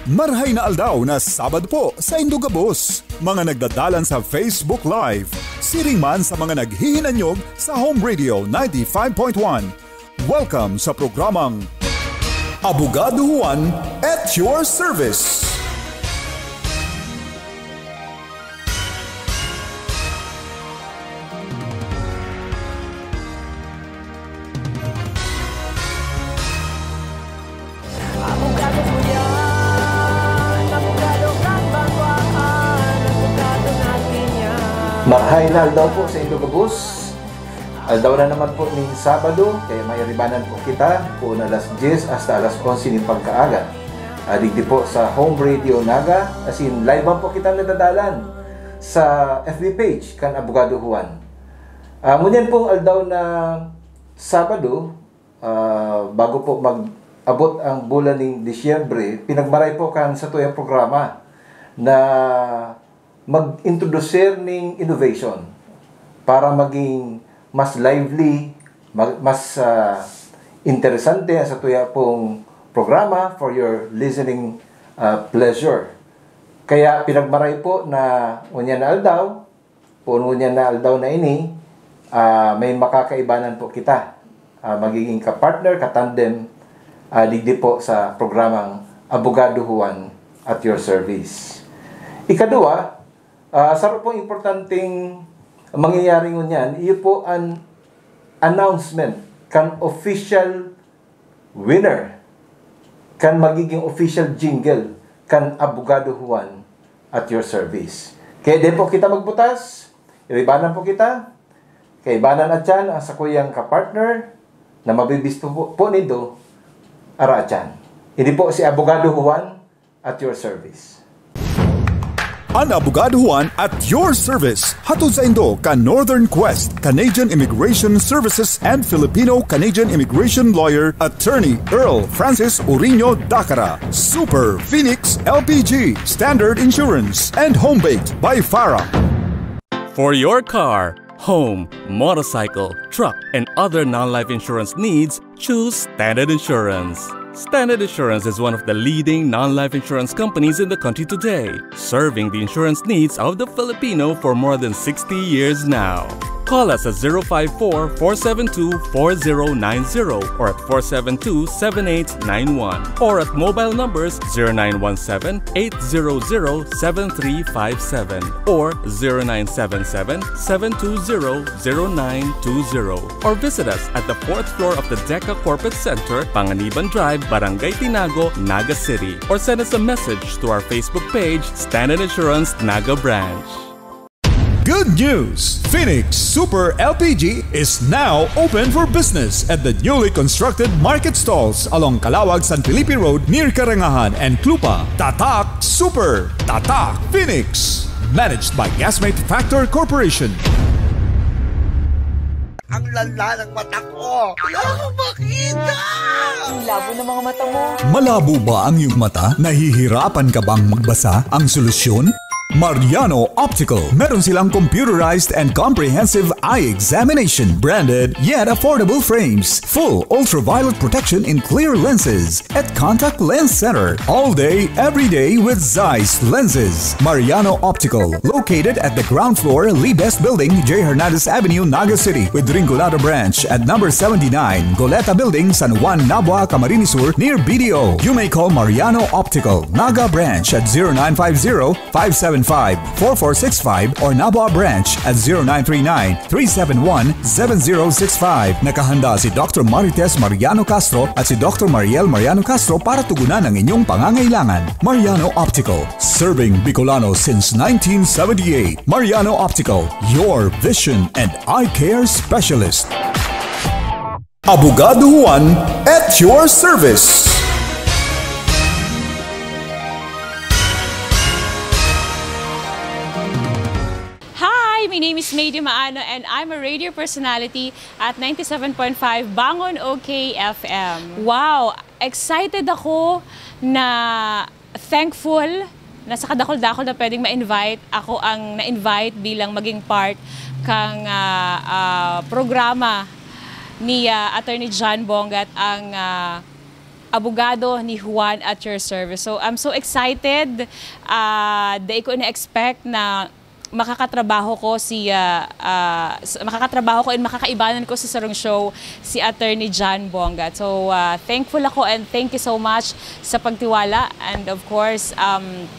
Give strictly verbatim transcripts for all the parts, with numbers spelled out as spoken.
Marhay na aldaw na Sabado po sa indo gabos, mga nagdadalan sa Facebook Live, siring man sa mga naghihinanyog sa Home Radio ninety-five point one. Welcome sa programang Abogado Juan at your service. Abogado po yan, abogado kan bangwakan, abogado natin yan. Marhay na aldaw po sa indo gabos. Aldaw na naman po ning Sabado, kaya mairibanan po kita, poon alas dyes hasta alas onse nin pagkaaga. Ah, digdi po sa Home Radio Naga, asin live man po kita nadadalan sa F B page kan Abogado Juan. Ah, ngunyan pong aldaw na Sabado, ah, bago po mag-abot ang bulan ning Disyembre, pinagmaray po kan satuyang programa na mag-introducer ning innovation para maging mas lively, ma-, mas, ah, interesante ang satuya pong programa for your listening, ah, pleasure. Kaya pinagmaray po na ngunyan na aldaw, poon ngunyan na aldaw na ini, ah, may makakaibanan po kita. Ah, magiging kapartner, katandem, ah, digdi po sa programang Abogado Juan at your service. Ikadua, ah, saro pong importanteng mangyayari ngunyan, iyo po an announcement kan official winner, kan magiging official jingle kan Abogado Juan at your service. Kaya di po kita magbutas, iribanan po kita, kaibanan atyan ang sakuyang kapartner na mabibisto po, po nindo, ara atyan. Ini po si Abogado Juan at your service. An Abogado Juan at your service. Hatod saindo kan Northern Quest Canadian Immigration Services and Filipino Canadian Immigration Lawyer Attorney Earl Francis Uriño Dacara. Super Phoenix L P G, Standard Insurance, and Home Baked by Farah. For your car, home, motorcycle, truck, and other non-life insurance needs, choose Standard Insurance. Standard Insurance is one of the leading non-life insurance companies in the country today, serving the insurance needs of the Filipino for more than sixty years now. Call us at zero five four, four seven two, four zero nine zero or at four seven two, seven eight nine one, or at mobile numbers zero nine one seven, eight zero zero, seven three five seven or zero nine seven seven, seven two zero, zero nine two zero, or visit us at the fourth floor of the DECA Corporate Center, Panganiban Drive, Barangay Tinago, Naga City, or send us a message to our Facebook page, Standard Insurance Naga Branch. Good news! Phoenix Super L P G is now open for business at the newly constructed market stalls along Calawag, San Felipe Road near Karangahan and Clupa. Tatak Super! Tatak Phoenix! Managed by Gasmate Factor Corporation. Ang lala ng mata ko! Wala akong makita! Ang labo ng mga mata mo! Malabo ba ang iyong mata? Nahihirapan ka bang magbasa? Ang solusyon? Mariano Optical. Meron silang computerized and comprehensive eye examination, branded yet affordable frames, full ultraviolet protection in clear lenses, at Contact Lens Center. All day, every day with Zeiss lenses. Mariano Optical, located at the ground floor, Lee Best Building, J Hernandez Avenue, Naga City, with Rinconada Branch at number seventy-nine, Goleta Building, San Juan, Nabua, Camarines Sur, near B D O. You may call Mariano Optical, Naga Branch at zero nine five zero, five seven five, four four six five or Nabua Branch at zero nine three nine, three seven one, seven zero six five. Nakahanda si Doctor Marites Mariano Castro at si Doctor Mariel Mariano Castro para tugunan ang inyong pangangailangan. Mariano Optical, serving Bicolano since nineteen seventy-eight. Mariano Optical, your vision and eye care specialist. Abogado Juan at your service. Hi, my name is Mady Maano and I'm a radio personality at ninety-seven point five Bangon OK F M. Wow, excited ako na thankful na sa kadakul-dakul na pwedeng ma-invite, ako ang na-invite bilang maging part kang, ah, ah, programa ni, ah, Attorney John Bongat, ang, ah, Abogado ni Juan at your service. So, I'm so excited. Ah, dai ko ina-expect na makakatrabaho ko si, ah, ah, s-, makakatrabaho ko and makakaibanan ko sa sarong show, si Attorney John Bongat. So, ah, thankful ako and thank you so much sa pagtiwala. And of course, um,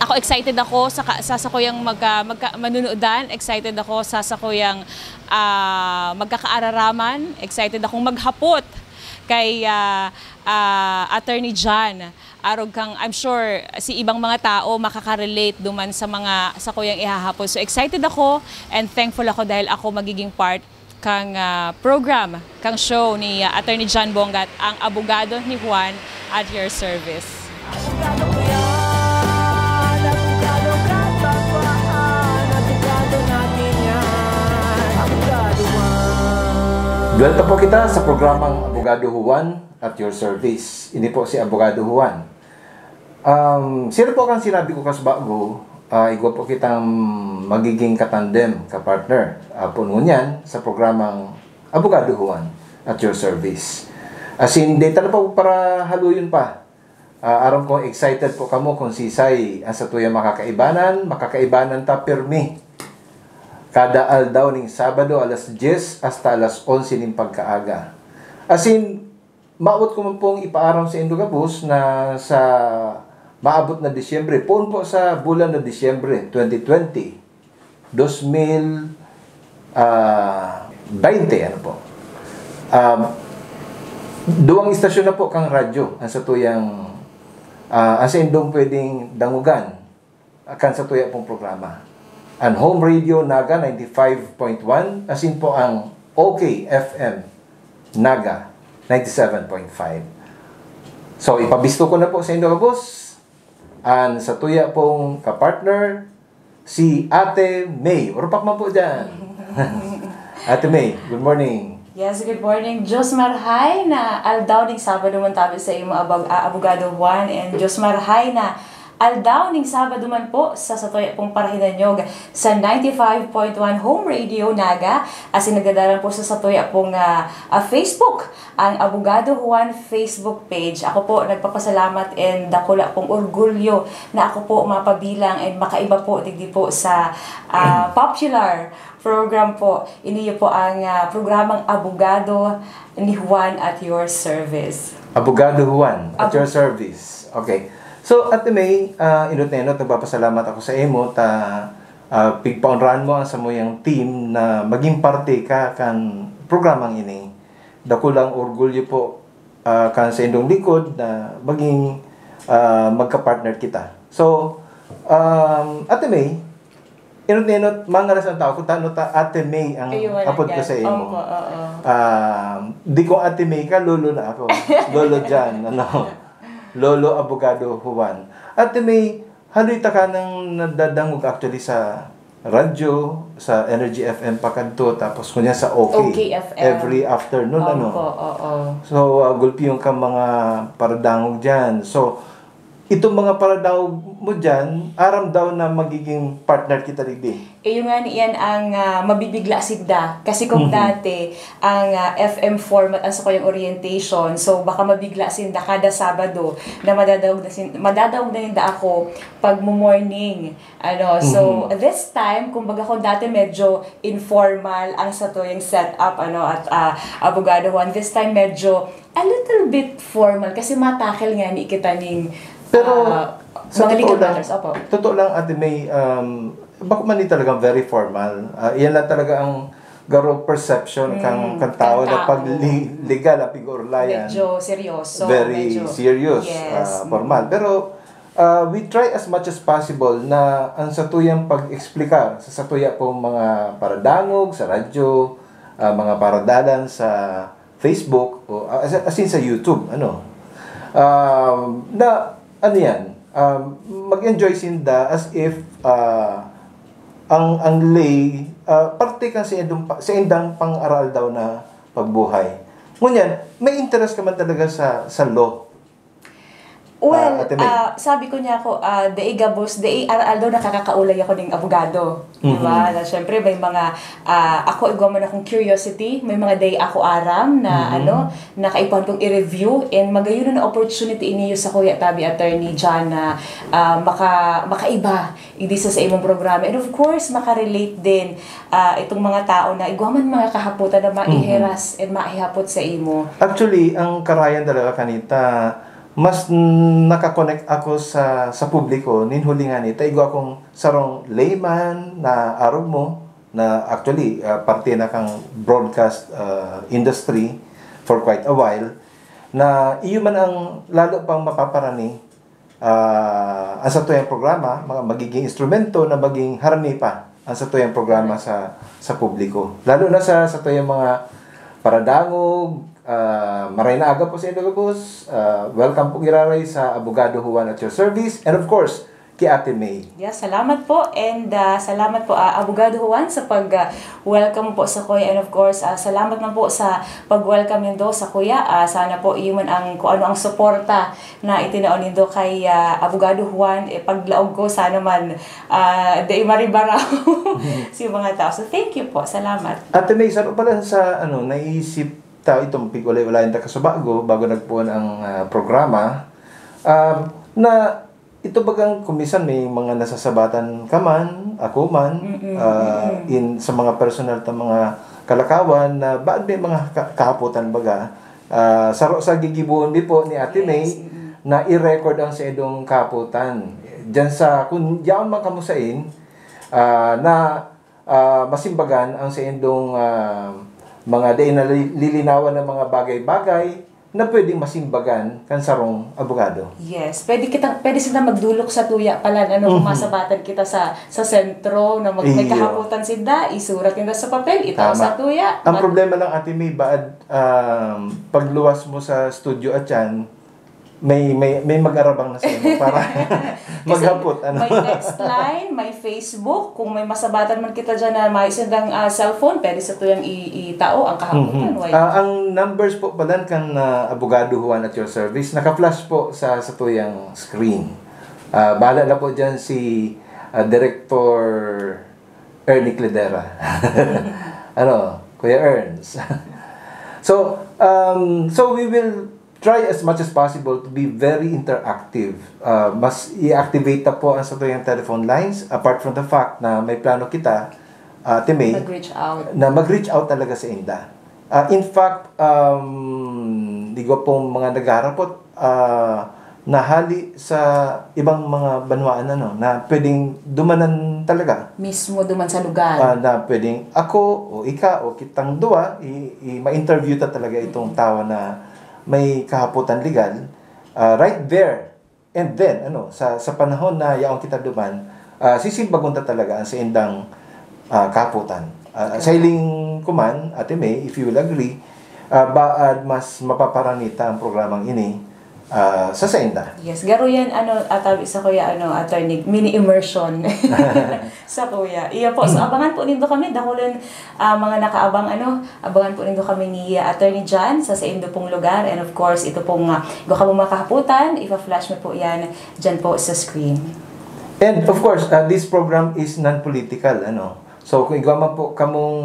ako excited ako sa ka-, sa sakuyang magka-, magka-, manunudan. Excited ako sa sakuyang, ah, magkakaararaman. Excited akong maghapot kay, ah, ah, Attorney John. Arog kang, I'm sure, si ibang mga tao makaka-relate duman sa mga, sakuyang ihahapon. So, excited ako and thankful ako dahil ako magiging part kang, ah, program, kang show ni, ah, Attorney John Bongat, ang Abogado ni Juan, at your service. Abogado ko yan, abogado ka pa, abogado natin yan, abogado man. Duwelta po kita sa programang Abogado Juan at your service. Ini po si Abogado Juan. Um, sino po kan sinabi ko kas bago, ah, igwa po kitang magiging katandem, kapartner. Apon ngunyan, sa programang Abogado Juan at your service. Asin, data na po para haluyon pa. Ah, aram ko, excited po kamo kung sisay ang satuya makakaibanan, makakaibanan ta pirmi. Kada aldaw ning Sabado, alas diyes hasta alas onse nin pagkaaga. Asin, maabot ko man pong ipaaram sa indo gabos na sa maabot na Disyembre, poon po sa bulan na Disyembre twenty twenty, dos mil, ah, baynte, ano po. Um, duwang istasyon na po kang radyo ang satuyang, ah, ang saindong pwedeng dangogan kan satuya pong programa. An Home Radio Naga ninety-five point one, asin po ang OK F M Naga ninety-seven point five. So, ipabisto ko na po sa indo gabos an satuya pong kapartner, si Ate May. Urupak man po dyan. Ate May, good morning. Yes, good morning. Diyos marhay na aldaw ning Sabado man tabi sa imo, abag-, ah, Abogado Juan, and Diyos marhay na aldaw ning Sabado man po sa satuya pong parahinanyog sa ninety-five point one Home Radio Naga, asin nagdadalan po sa satuya pong, ah, ah, Facebook, ang Abogado Juan Facebook page. Ako po, nagpapasalamat and dakula pong orgulyo na ako po mapabilang and makaiba po digdi po sa, ah, popular program po. Iniyo po ang, ah, programang Abogado ni Juan at your service. Abogado Juan, at Abo- your service. Okay. So, Ate May, ah, enot na enot, nagpapasalamat ako sa imo ta, ah, pigpaonrahan mo ang samuyang team na maging parte ka kan programang ini. Dakulang orgulyo po, ah, kan sa indong likod na maging, ah, magka-partner kita. So, um, Ate May, enot-enot, mangalas ang tao kung tano ta Ate May ang Ayun, apod ko sa imo. Opo, oo. Ah, di ko Ate May ka, lolo na ako. Lolo Jan, ano? Lolo Abogado Juan. Ate May, haloy ta ka nang nadadangog actually sa radyo, sa Energy F M pakadto, tapos kunya sa OK. OK F M. Every afternoon, ano? Opo, oo. So, ah, gulpi yung ka mga paradangog dyan. So, itong mga paradangog mo dyan, aram daw na magiging partner kita digdi. Eh, yung nga niyan ang, ah, mabibigla sinda. Kasi kung Mhm. dati, ang, ah, F M format ang sa kayong orientation. So, baka mabigla sinda kada Sabado na madadaog na sin-, madadaog na ninda ako pag mo-morning. Ano, so, Mhm. this time, kumbaga kung dati medyo informal ang satuyang setup, ano, at, ah, Abogado Juan, this time medyo a little bit formal kasi matakel nga ni kita ning, Pero, ah, sa mga totoo legal lang, matters. Opo. Totoo lang, Ate May, um, bako man ni talagang very formal. Ah, iyan lang talaga ang garo perception Mm, kang, kang tao kang na pag tao. li-, legal, apig orlayan. Medyo seryoso, Very medyo serious, Yes, ah, mm. formal. Pero, ah, we try as much as possible na ang satuyang pag-explicar sa satuya pong mga paradangog, sa radyo, ah, mga paradalan sa Facebook, o, ah, as, as in sa YouTube, ano. Um, na, ano yan, um, mag-enjoy sinda as if, ah, ang, ang lay, ah, parte kan sa indang pa-, sa indang pang-aroaldaw na pagbuhay. Ngunyan, may interes ka man talaga sa, sa law. Well, ah, Ate May? Ah, sabi ko niya ako, ah, dai gabos, dai aral-aldaw nakakakaulay ako ning abogado. Di ba? Mhm. Na syempre, may mga, ah, ako, igwa man akong curiosity, may mga dai ako aram na, Mhm. ano, na kaipuhan kong i-review, and magayon na opportunity iniyo sa Kuya Tabi, Attorney John, na, ah, maka-, makaiba, hindi sa, sa imong programa. And of course, makarelate din, ah, itong mga tao na igwa man mga kahapotan na Mhm. maihiras and maihapot sa imo. Actually, ang karayan talaga kanita, mas nakakonect ako sa, sa publiko, nin huli nga ni, ta igwa akong sarong layman na arog mo, na actually, ah, parte na kang broadcast, ah, industry for quite a while, na iyo man ang lalo pang mapaparani, ah, ang satuyang programa, mga magiging instrumento na maging harani pa ang satuyang programa sa, sa publiko. Lalo na sa satuyang mga paradangog, ah, maray na aga po sa inyo gabos. Ah, welcome po giraray sa Abogado Juan at your service. And of course, kay Ate May. Yes, salamat po. And, ah, salamat po, ah, Abogado Juan, sa pag, ah, welcome po sa Kuya. And of course, ah, salamat man po sa pag-welcome nindo sa Kuya. Ah, sana po iyo man ang, kung ano ang suporta na itinao nindo kay, ah, Abogado Juan, eh, paglaog ko, sana man, ah, dai maribaraw si mga tao. So, thank you po. Salamat. Ate May, saro pala sa, ano, naisip ta itong pig-ulay-ulayan ta kasubago, bago nagpoon ang, ah, programa, um, na ito bagang kumisan may mga nasasabatan ka man, ako man, Mm-mm, ah, mm-mm. in, sa mga personal ta mga kalakawan na baad may mga ka-, kahapotan baga. Ah, saro sa gigibohon mi po ni Ate Yes, May mm-mm. na i-record ang saindong kahapotan. Diyan sa, kung diyan man kamo sain, ah, na, ah, masimbagan ang saindong, ah, mga dai nalilinawan na mga bagay-bagay na pwedeng masimbagan kan sarong abogado. Yes, pwede kita, pwede sila magdulok sa tuya pala, ano, kung Mhm. masabatan kita sa, sa sentro na mag-, may Iyo. kahapotan sinda, isurat ninda sa papel, itao Tama. sa tuya. Ang Mag- problema lang, Ate May, baad, um, pagluwas mo sa studio at yan, may, may, may mag-arabang na sa imo para Kasi maghapot, ano? may text line, may Facebook. Kung may masabatan man kita dyan na may sindang, ah, cellphone, pwede sa tuyang i-, itao ang kahapotan, Mhm. why? Ah, ang numbers po pala kan, ah, Abogado Juan at your service, naka-flash po sa, sa tuyang screen. Ah, bahala na po dyan si, ah, Director Ernie Cledera. Ano, Kuya Erns? So, um, so we will try as much as possible to be very interactive. Ah, mas i-activate ta po ang satuyang telephone lines, apart from the fact na may plano kita, ah, Ate May, Mag-reach out. na mag-reach out talaga sa inda. Ah, in fact, um, igwa pong mga naghaharapot, ah, na hali sa ibang mga banwaan, ano, na pwedeng dumanan talaga. Mismo duman sa lugar. Ah, na pwedeng ako o ika o kitang duwa, i-, i-, ma-interview ta talaga itong Mm. tao na may kahapotan legal, ah, right there and then, ano, sa, sa panahon na yaon kita duman, ah, sisimbagon ta talaga ang saindang, ah, kahapotan. Ah, Okay. sa hiling ko man, Ate May, if you will agree, ah, baad mas mapaparanita ang programang ini, ah, sa sainda. Yes, garo yan, ano, atabi sa kuya, ano, attorney, mini immersion. Sa kuya. Iya po. So, abangan po nindo kami. Dakulan, ah, mga nakaabang, ano, abangan po nindo kami ni, ah, Attorney John sa saindo pong lugar. And of course, ito pong, ah, igwa kamo mga kahapotan, ipa-flash mo po yan dyan po sa screen. And of course, uh, this program is non-political, ano. So, kung igwa man po kamong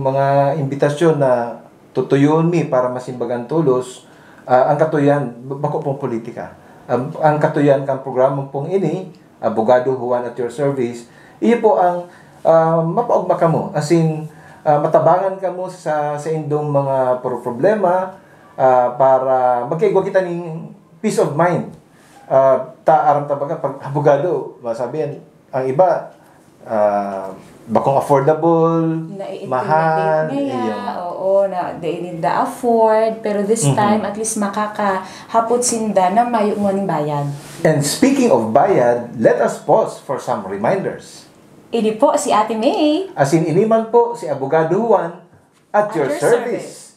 mga imbitasyon na tutuyon mi para masimbagan tolos, ah, ang katuyan, b-, bako pong politika. Ang, ang katuyan kang programa pong ini, Abogado Juan at your service, iyo po ang, ah, mapaogma kamo. As in, ah, matabangan kamo sa, saindong mga pro-, problema, ah, para magkaigwa kita ning peace of mind. Ah, ta, aram ta baga, pag abogado, masabi yan, ang iba, ah, bakong affordable, Na-i-intimidate mahal, niya, iyo. Oo, na they need the afford, pero this Mhm. time, at least makakahapot sinda na mayo ngani bayad. And speaking of bayad, let us pause for some reminders. Ini po si Ate May. Asin ini man po si Abogado Juan at At your your service. service.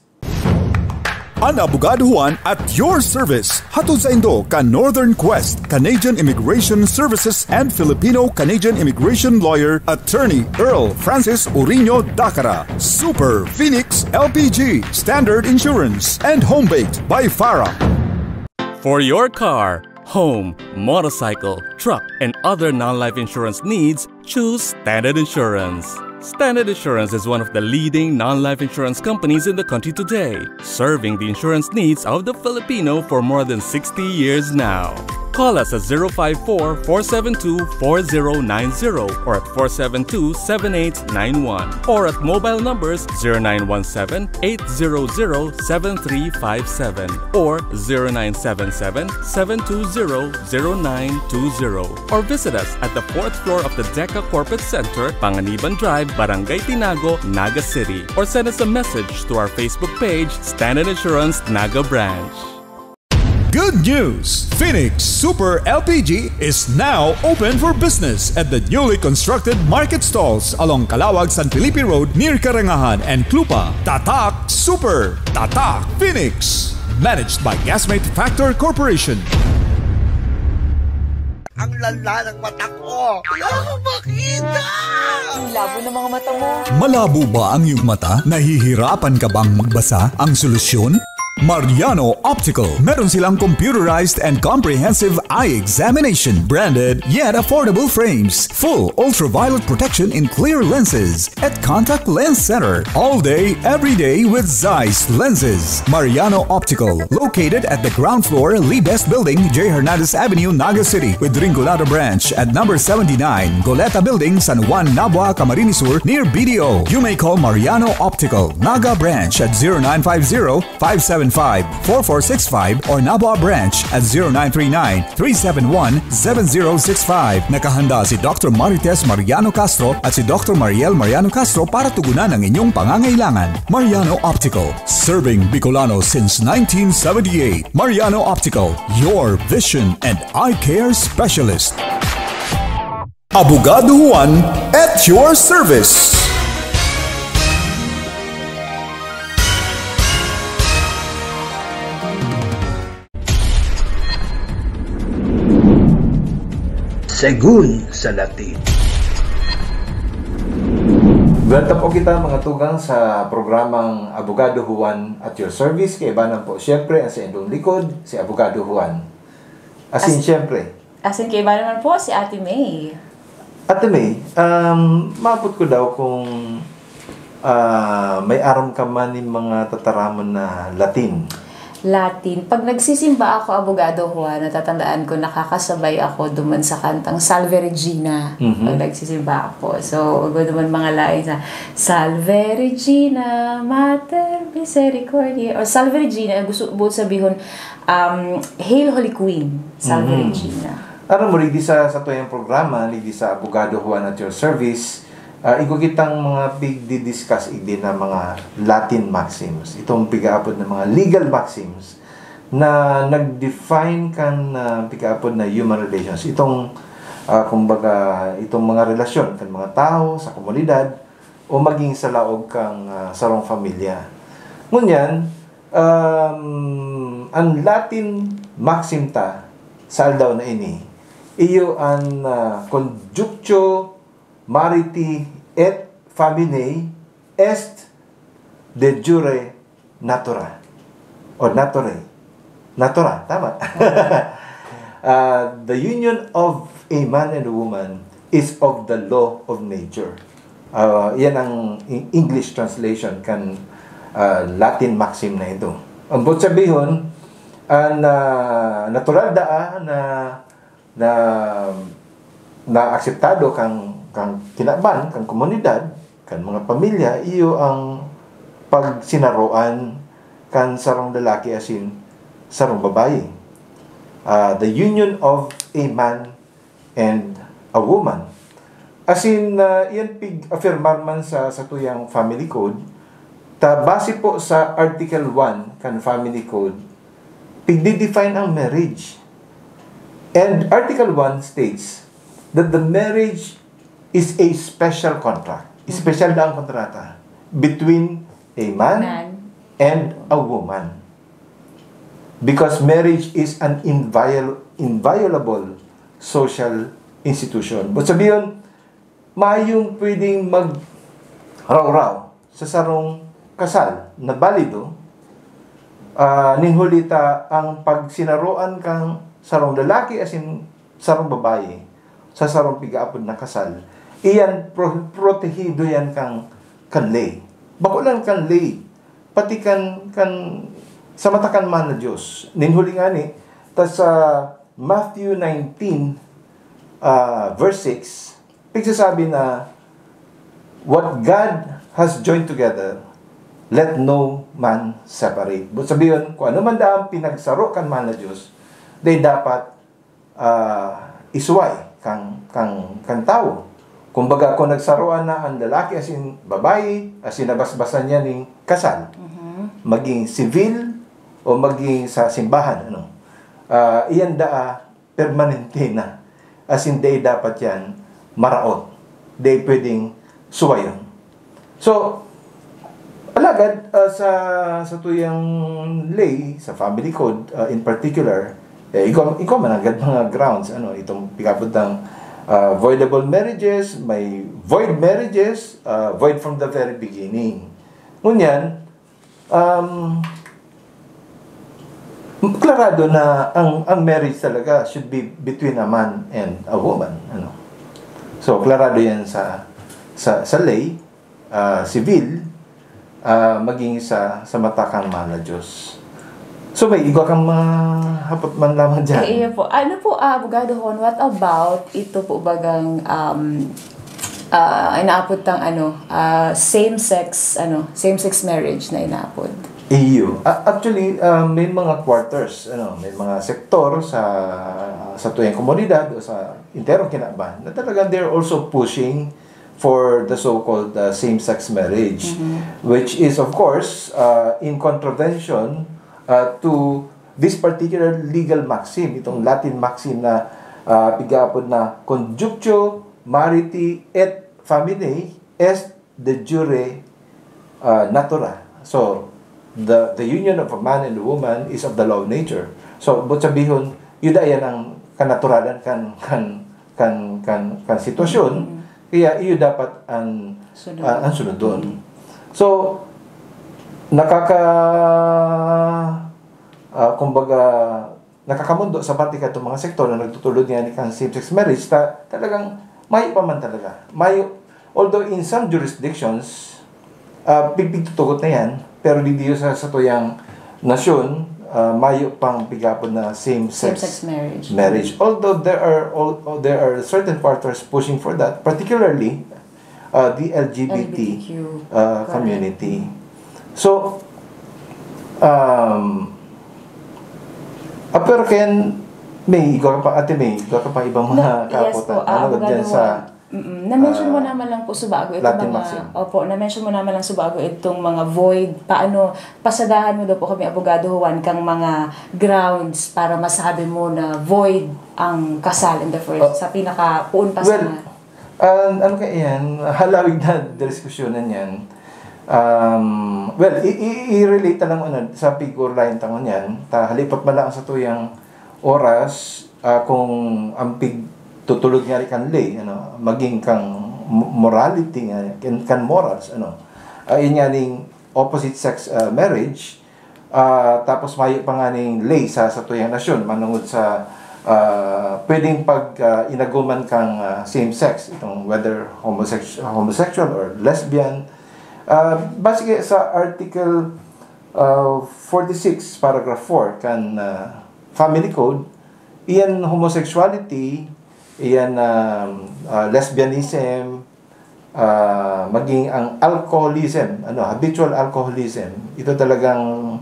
An Abogado Juan at your service. Hatod saindo kan Northern Quest Canadian Immigration Services and Filipino-Canadian Immigration Lawyer Attorney Earl Francis Uriño Dacara. Super Phoenix L P G, Standard Insurance, and Home Baked by Farah. For your car, home, motorcycle, truck, and other non-life insurance needs, choose Standard Insurance. Standard Insurance is one of the leading non-life insurance companies in the country today, serving the insurance needs of the Filipino for more than sixty years now. Call us at zero five four, four seven two, four zero nine zero or at four seven two, seven eight nine one, or at mobile numbers zero nine one seven, eight zero zero, seven three five seven or zero nine seven seven, seven two zero, zero nine two zero, or visit us at the fourth floor of the DECA Corporate Center, Panganiban Drive, Barangay Tinago, Naga City, or send us a message to our Facebook page, Standard Insurance Naga Branch. Good news! Phoenix Super L P G is now open for business at the newly constructed market stalls along Calawag, San Felipe Road near Karangahan and Clupa. Tatak Super! Tatak Phoenix! Managed by Gasmate Factor Corporation. Ang lala ng mata ko! Wala akong makita! Ang labo ng mga mata mo! Malabo ba ang iyong mata? Nahihirapan ka bang magbasa? Ang solusyon? Mariano Optical. Meron silang computerized and comprehensive eye examination, branded yet affordable frames, full ultraviolet protection in clear lenses, at contact lens center, all day, every day with Zeiss lenses. Mariano Optical, located at the ground floor, Lee Best Building, J Hernandez Avenue, Naga City, with Rinconada Branch at number seventy-nine, Goleta Building, San Juan, Nabua, Camarines Sur, near B D O. You may call Mariano Optical, Naga Branch at zero nine five zero, five seven five, four four six five or Nabua Branch at zero nine three nine, three seven one, seven zero six five. Nakahanda si Doctor Marites Mariano Castro at si Doctor Mariel Mariano Castro para tugunan ang inyong pangangailangan. Mariano Optical, serving Bicolano since nineteen seventy-eight. Mariano Optical, your vision and eye care specialist. Abogado Juan at your service. Segun sa Latin. Welcome po kita, mga tugang, sa programang Abogado Juan at your service. Kaibanan po, siyempre, ang sa indong likod, si Abogado Juan. Asin, As- siyempre. Asin kaibanan man po, si Ate May. Ate May, um, maabot ko daw kung, ah, may aram ka man nin mga tataramon na Latin. Latin. Pag nagsisimba ako, Abogado Juan, natatandaan ko, nakakasabay ako duman sa kantang Salve Regina. Mhm. Pag nagsisimba ako. So, iba naman mga lain sa, "Salve Regina, Mater Misericordiae." Or Salve Regina, gusto, buot sabihon, um, "Hail Holy Queen, Salve Mhm. Regina." Aram mo, digdi sa, sa tuyang programa, digdi sa Abogado Juan at your service, ah, igwa kitang mga pigdi-discuss igdi na mga Latin maxims. Itong pigaapod na mga legal maxims na nag-define kan, ah, pigaapod na human relations. Itong, ah, kumbaga, itong mga relasyon kan mga tao sa komunidad o maging sa laog kan, ah, sarong pamilya. Ngunyan, um, ang Latin maxim ta sa aldaw na ini, iyo an, ah, "Conjunctio mariti et faminae est de jure natura." O natura. Natura, tama. Ah, "The union of a man and a woman is of the law of nature." Ah, yan ang Eng-, English translation kan, ah, Latin maxim na ito. Ang buot sabihon, ang, ah, natural daa na, na, na akseptado kan, kan kinaban, kan komunidad, kan mga pamilya, iyo ang pagsinaroan kan sarong lalaki asin sarong babayi. Ah, "The union of a man and a woman." Asin, ah, iyan pig-afirmar man sa satuyang family code, ta base po sa Article one kan family code, pigdi-define ang marriage. And Article one states that the marriage is a special contract. Special na ang kontrata between a man Man. and a woman. Because marriage is an inviol-, inviolable social institution. But sabihon, mayong pwedeng magrawraw sa sarong kasal na balido, ah, nin huli ta ang pagsinaroan kang sarong lalaki asin sarong babayi sa sarong pigaapod na kasal, iyan pro-, protehido yan kan, kan lay. Bako lang kan lay, pati kan, kan, sa mata kan Mahal na Diyos. Nin huli ngani, ta sa Matthew nineteen, ah, verse six, pigsasabi na, "What God has joined together, let no man separate." But sabihon, kung ano man daang pinagsaro kan Mahal na Diyos, dai dapat, ah, isuway kan, kan, kan tawo. Kumbaga, kung nagsaroan na an lalaki asin babayi, asin nabasbasan niya nin kasal, Mhm. maging sivil o maging sa simbahan, ano, ah, iyan daa permanente na. Asin dai dapat yan maraot. Dai pwedeng suwayon. So, alagad, ah, sa, sa tuyang lay, sa family code, ah, in particular, eh, igwa, igwa man agad mga grounds, ano, itong pigapod ng, ah, voidable marriages, may void marriages, ah, void from the very beginning. Ngunyan, um, klarado na ang, ang marriage talaga should be between a man and a woman, ano. So, klarado yan sa, sa, sa lay, ah, civil, ah, maging sa, sa mata kan Mahal na Diyos. So, may igwa kang mahapot man lamang dyan? Eh, iyo po. Ano po, ah, Abogado Hon, what about ito po bagang, um, ah, inaapod tang ano, ah, same-sex, ano, same-sex marriage na inaapod? Iyo. A-, actually, ah, may mga quarters, ano, may mga sektor sa, sa tuyang komunidad o sa enterong kinaban na talagang they're also pushing for the so-called, uh, same-sex marriage, Mhm. which is, of course, uh, in contravention, uh, to this particular legal maxim, itong Latin maxim na, uh, pigaapod na "Conjunctio mariti et famineae est de jure, uh, natura." So, the, the union of a man and a woman is of the law of nature. So, but sabihon, yuda yan ang kanaturalan kan, kan, kan, kan, kan sitwasyon, Mm. kaya iyo dapat ang, Sunod. ah, ang sunodon. Mm. So, nakaka-, ah, kumbaga, nakakamondo sa parte kadtong mga sektor na nagtutulod ngani kan same-sex marriage, ta-, talagang mayo pa man talaga. Mayo, although in some jurisdictions, ah, pigpigtutugot na yan, pero didiyo sa, sa tuyang nasyon, ah, mayo pang pigapod na same-sex Same-sex marriage. marriage. Although there are al-, there are certain quarters pushing for that, particularly, ah, the L G B T, L G B T Q, ah, correct. community. So, um, ah, pero ken, may igwa ka pa, Ate May, igwa ka pa ibang mga Na-, yes po, kaapotan. ah, Ano, Abogado dyan sa, Juan. Mm-mm. Na-mention mo ah, naman lang po sa bago itong Latin mga, maxim. opo, na-mention mo naman lang sa bago itong mga void. Paano, pasadahan mo daw po kami, Abogado Juan, kang mga grounds para masabi mo na void ang kasal in the first, Oh. sa pinakapuon pa Well, sana? Ah, ano kaya yan? Halawig na diskusyonan yan. Um, well, i-, i-, i-relate ta lang, ano, sa figure line ta ngunyan. Ta, halipot man lang sa tuyang oras, ah, kung ang pigtutulod ngani kan lay, ano, maging kang mo-, morality nga, kan, kan morals, ano. Ah, yun nga ning opposite sex, ah, marriage, ah, tapos mayo pa nganing lay sa, sa tuyang nasyon, manungod sa, ah, pwedeng pag, ah, inagoman kang, ah, same sex, itong whether homosex-, homosexual or lesbian. Ah, base kaya sa Article, ah, forty-six, Paragraph four kan, ah, Family Code, iyan homosexuality, iyan, ah, ah, lesbianism, ah, maging ang alcoholism, ano, habitual alcoholism, ito talagang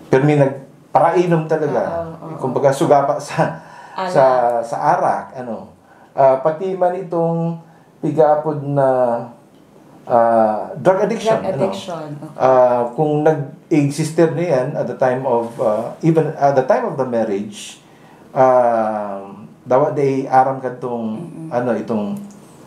pirmi nagparainom talaga. Oo, oo. Kumbaga, sugapa sa, Alak. sa, sa arak, ano. Ah, pati man itong pigaapod na, ah, drug addiction, Drug ano. addiction, okay. Ah, kung nag-exist na yan at the time of, ah, even at the time of the marriage, ah, dawa day aram kadtong, Mm-mm. ano, itong,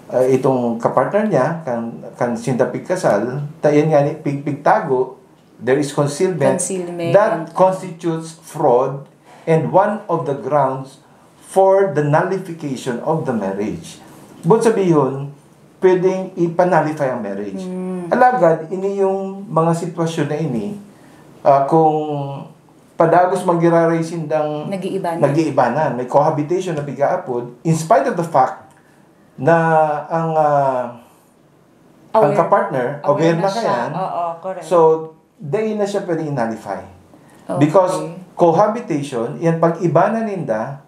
ah, itong kapartner niya, kan, kan sinda pigkasal, ta yan nga ni pig-, pigtago, there is concealment. Concealment. That constitutes fraud and one of the grounds for the nullification of the marriage. But sabihon, pwedeng ipa-nullify ang marriage. Mm. Alagad, ini yung mga sitwasyon na ini, ah, kung padagos man giraray sindang Nag-iibanan. nag-iibanan. May cohabitation na pigaapod, in spite of the fact na ang ah, ang Aware. Ka-partner, aware na siya. kayan. Oo, correct. So, dai na siya pwede i-nullify. Okay. Because cohabitation, yan pag-ibanan ninda,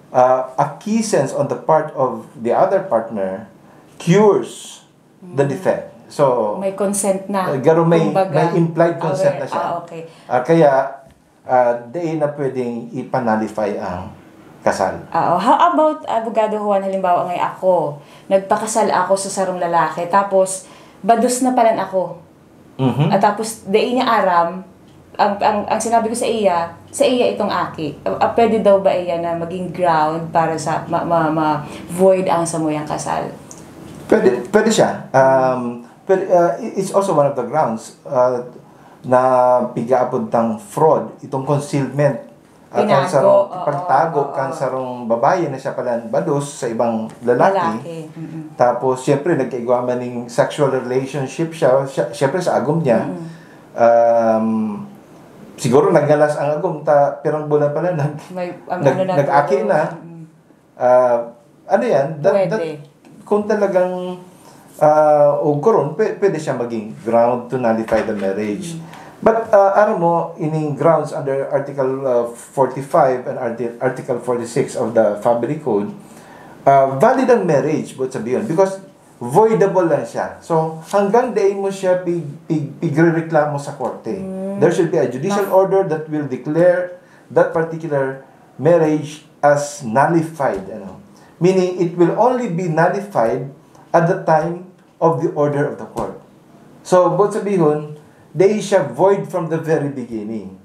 uh, acquiescence on the part of the other partner cures the defect. So, May consent na. uh, garo may, Kumbaga, may implied consent aware. na siya. Ah, okay. Ah, kaya, uh, dai na pwedeng i-nullify ang kasal. Oo. How about, Abogado Juan, halimbawa ngay ako, nagpakasal ako sa sarong lalaki, tapos bados na palan ako. Mhm. At tapos, dai niya aram, ang, ang, ang sinabi ko sa iya, sa iya itong aki. Ah, pwede daw ba iya na maging ground para sa ma, ma, ma void ang samuyang kasal? Pwede, pwede siya. Um, pwede, uh, it's also one of the grounds uh, na pigaapod tang fraud, itong concealment. Ah, kan Tinago, sarong oo, pagtago, oo. Kan sarong babae na siya pala bados sa ibang lalaki. Lalaki. Mm-mm. Tapos, siyempre, nagkaigwa man ning sexual relationship siya, siya siyempre sa agom niya. Mm-mm. Um, siguro nagnalas ang agom, ta pirang bulan pala nag, May, ang nag- ano na nag-aki to, na. Mm-mm. Ah, ano yan? That, Pwede. that, kung talagang uh, o karon, pwe- pwede siya maging ground to nullify the marriage. Mm. But uh, aram mo, ining grounds under Article uh, forty-five and Arti- Article forty-six of the Family Code, uh, valid ang marriage, buot sabihin, because voidable lang siya. So, hanggang dai mo siya pig, pig, pigrereklamo sa korte. Mm. There should be a judicial Na- order that will declare that particular marriage as nullified. Ano? Meaning, it will only be nullified at the time of the order of the court. So, buot sabihon, dai siya void from the very beginning.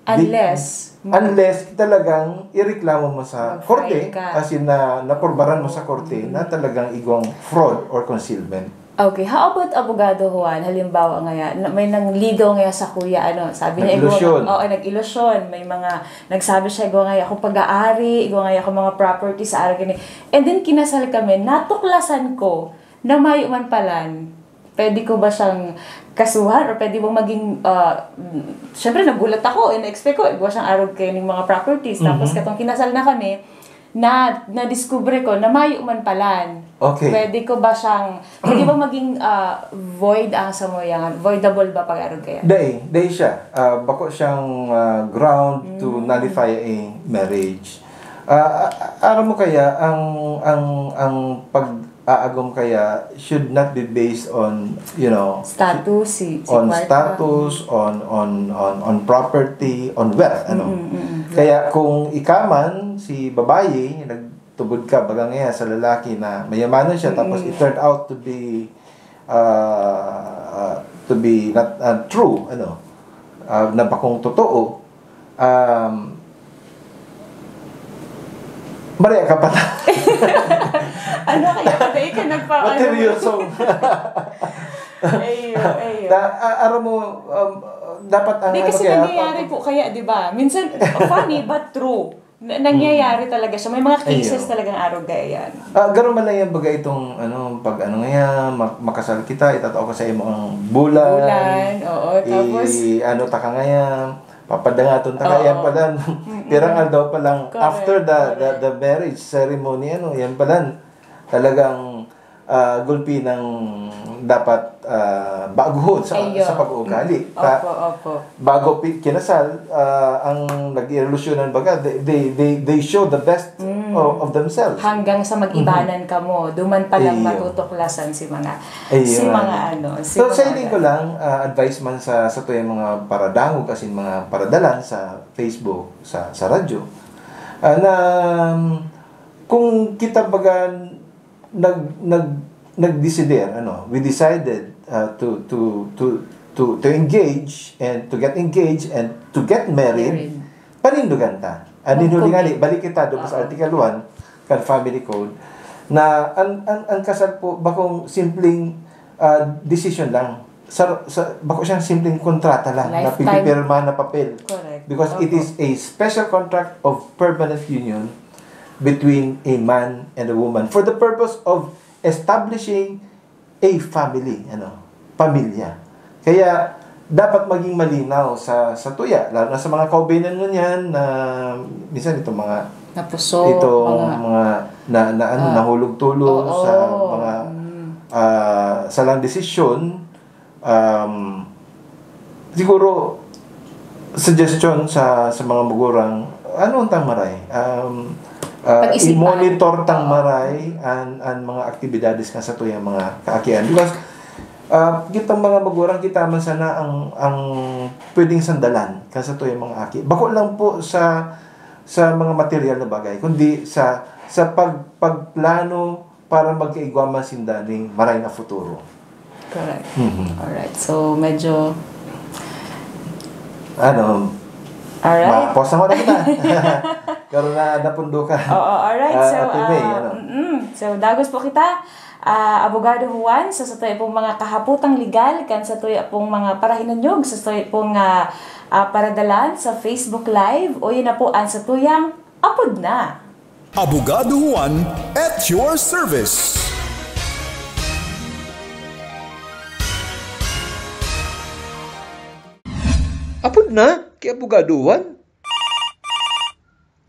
Di- Unless, Unless talagang ireklamo mo sa Mag-file korte, ka. As in na napurbaran mo sa korte Mm. na talagang igwang fraud or concealment. Okay, how about Abogado Juan? Halimbawa ngaya, na- may nangligaw ngaya sa kuya, ano, sabi niya, Nag-ilusyon. Oo, nag-ilusyon. May mga, nagsabi siya, igwa ngaya akong pag-aari, igwa ngaya akong mga property sa arog ini. And then, kinasal kami, natuklasan ko na mayo man palan. Pwede ko ba siyang kasuhan or pwede bang maging, ah, mm, syempre nagulat ako, in-expect ko, igwa siyang arog kayo ng mga properties. Tapos Mhm. katong kinasal na kami, na nadiskubre ko na mayo man palan. Okay. Pwede ko ba siyang, pwede ba maging ah, void ang samoyangan? Voidable ba pag-arog kaya? Dai, dai siya. Ah, bako siyang ah, ground to Mm. nullify a marriage. Ah, a- a- aram mo kaya, ang ang ang pag-aagom kaya should not be based on, you know, Status, si, si on kwarta. Status, on on on on property, on wealth, ano. Mm, mm, mm. Kaya kung ikaman, si babayi, nagtubod ka, baga ngaya sa lalaki na mayamanon siya, tapos Mm. it turned out to be uh, uh, to be not uh, true, ano, uh, na bakong totoo, um, Maria ka pa ta. Ano kaya? Pati ka nagpa- Materyosong. Ayun, ayun. Da, a- aram mo, um, dapat ang Hindi, ano kasi kaya, nangyayari po kaya, di ba? Minsan, funny but true. Na- nangyayari talaga siya. May mga cases Ayun. Talagang arog kaya yan. Ah, ganun man lang yan, baga itong, ano, pag ano nga yan, ma- makasal kita, itatao ko sa imo ang bulan. Bulan, oo, tapos I, ano, taka nga yan, papadangaton taka Oo. Yan pala, pirang aldaw pa lang Correct, after the, the correct. the marriage ceremony, ano, yan pala, talagang ah, gulpi ng dapat ah, baguhon sa, Ayun. Sa pag-uugali. Ta- Opo, opo. Bago pi- kinasal, ah, ang nag-ilusyonan baga, they, they, they, they show the best Mm. of, of themselves. Hanggang sa mag-ibanan ka mo, duman pa lang Ayun. Matutuklasan si mga, Ayun. Si mga ano, si So, mga sa hiling ko lang, ah, advice man sa sa tuyang mga paradangog, as in mga paradalan sa Facebook, sa sa radyo, ah, na um, kung kita baga nag nag nagdesider, ano, we decided uh, to to to to to engage and to get engaged and to get married, Married. Panindugan ta. An inhuli nga ni, Mag-commit. Balik kita do sa Article one kan Family Code na ang ang ang kasal po bakong simpleng ah, desisyon lang. Sa, sa bako siyang simpleng kontrata lang na Lifetime. Pipipirma na papel. Correct. Because it Opo. Is a special contract of permanent union between a man and a woman for the purpose of establishing a family, ano, pamilya. Kaya dapat maging malinaw sa, sa tuya, lalo na sa mga kaubanan ngunyan na minsan itong mga, Napusok, itong mga... mga na, na ano, Ah. nahulog-tulog Oo. sa mga Mm. ah, salang desisyon, um, siguro, suggestion sa, sa mga magurang, ano ang tang maray? Um, ah, Pag-isipan. I-monitor tang Oo. maray an, an mga aktibidades kan satuyang mga kaakian. Because, ah, kitang mga magurang, kita man sana ang, ang pwedeng sandalan kan satuyang mga aki. Bako lang po sa, sa mga material na bagay, kundi sa, sa pag-, pagplano para magkaigwa man sinda ning maray na futuro. Correct. Mhm. Alright. So, medyo... Ano, Alright. ma-pause na muna kita. Pero na, napundo ka. Oo, alright. Ah, So, Ate May, ah, ano? mm-mm. So, dagos po kita, ah, Abogado Juan, sa satuya pong mga kahaputang legal, kan satuya pong mga parahinanyog, sa satuya pong, ah, ah, paradalan sa Facebook Live, o yun na po ang satuyang Apod Na. Abogado Juan at your service. Apod na, kay Abogado Juan.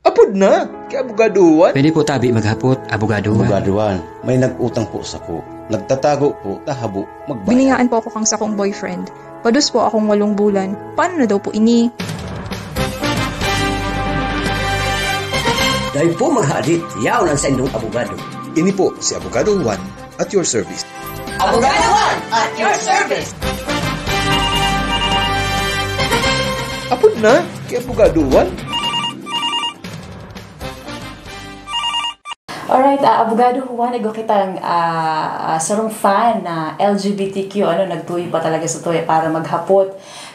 Apod na, kay Abogado Juan. Pwede po tabi maghapot, Abogado Juan. Abogado Juan, may nag-utang po sako. Nagtatago po, ta habo, magbayad. Biniyaan po ako kang sakong boyfriend. Pados po akong walong bulan. Paano na daw po ini? Dai po maghadit, yaon an saindong abogado. Ini po si Abogado Juan at your service. Abogado Juan, at your service. Apod na, kay Abogado Juan. Alright, ah, Abogado Juan, igwa kitang, ah, ah, sarong fan na L G B T Q, ano, nagtuyo pa talaga sa tuya para maghapot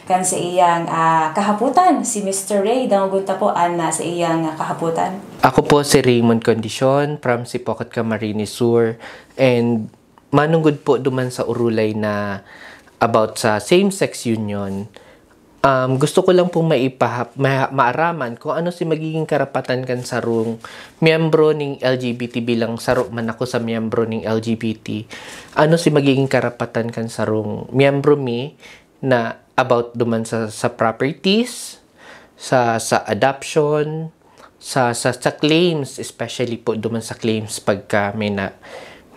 kan sa iyang, ah, kahaputan, si Mister Ray. Dangogon ta po an, ah, sa iyang, ah, kahaputan. Ako po si Raymond Condition from Sipocat, Camarines Sur, and manunggod po duman sa urulay na about sa same-sex union. Um, gusto ko lang pong maipahap-, ma-, maaraman kung ano si magiging karapatan kan sarong miyembro ning L G B T bilang saro man ako sa miyembro ning L G B T. Ano si magiging karapatan kan sarong miyembro mi na about duman sa, sa properties, sa, sa adoption, sa, sa, sa claims, especially po duman sa claims pagka may na,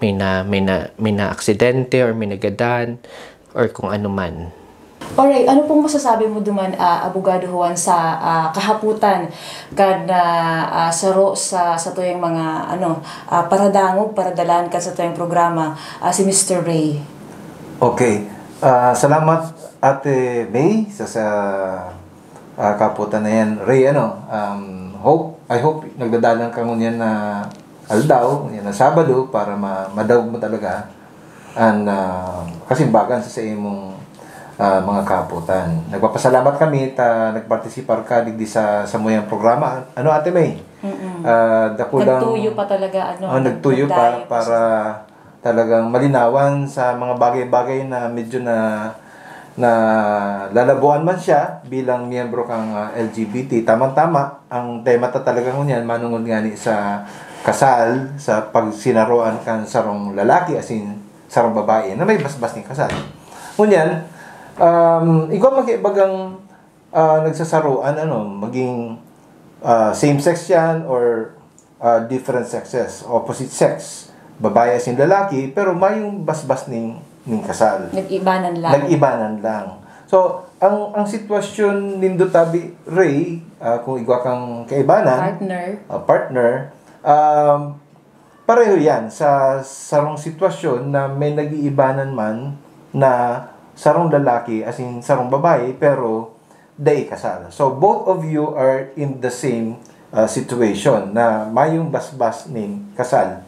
may na, may na, may na aksidente or may nagadan or kung ano man. Alright, ano pong masasabi mo duman, ah, Abogado Juan, sa, ah, kahaputan kan, ah, ah, saro sa, sa tuyang mga, ano, ah, paradangog, paradalan kan sa tuyang programa, ah, si Mister Ray? Okay. Ah, salamat, Ate May, sa, sa, ah, kahaputan na yan. Ray, ano, um, hope, I hope nagdadalan ka ngunyan na aldaw, ngunyan na Sabado, para ma-, madangog mo talaga an, ah, kasimbagan sa, sa imong, ah, mga kahaputan. Nagpapasalamat kami ta nagpartisipar ka digdi sa, sa samuyang programa. Ano, Ate May? Mm-mm. Ah, dakulang Nagtuyo pa talaga, ano, Ah, nagtuyo pa nagdayo pa para sa talagang malinawan sa mga bagay-bagay na medyo na, na lalabuan man siya bilang miyembro kang, ah, L G B T. Tamang-tama, ang tema ta talaga ngunyan, manungod ngani sa kasal, sa pagsinaroan kan sarong lalaki, asin sarong babae, na may basbas ning kasal. Ngunyan, um, igwa man kaibagang, ah, nagsasaroan, ano, maging, ah, same-sex yan or, ah, different sexes, opposite sex, babae asin lalaki, pero mayong basbas ning, ning kasal. Nag-ibanan lang. Nag-ibanan lang. So, ang, ang sitwasyon nindo tabi, Ray, ah, kung igwa kang kaibanan, Partner. ah, partner, um, pareho yan sa sarong sitwasyon na may nag-iibanan man na sarong lalaki, asin sarong babae, pero dai kasal. So, both of you are in the same, ah, situation na mayong basbas ning kasal.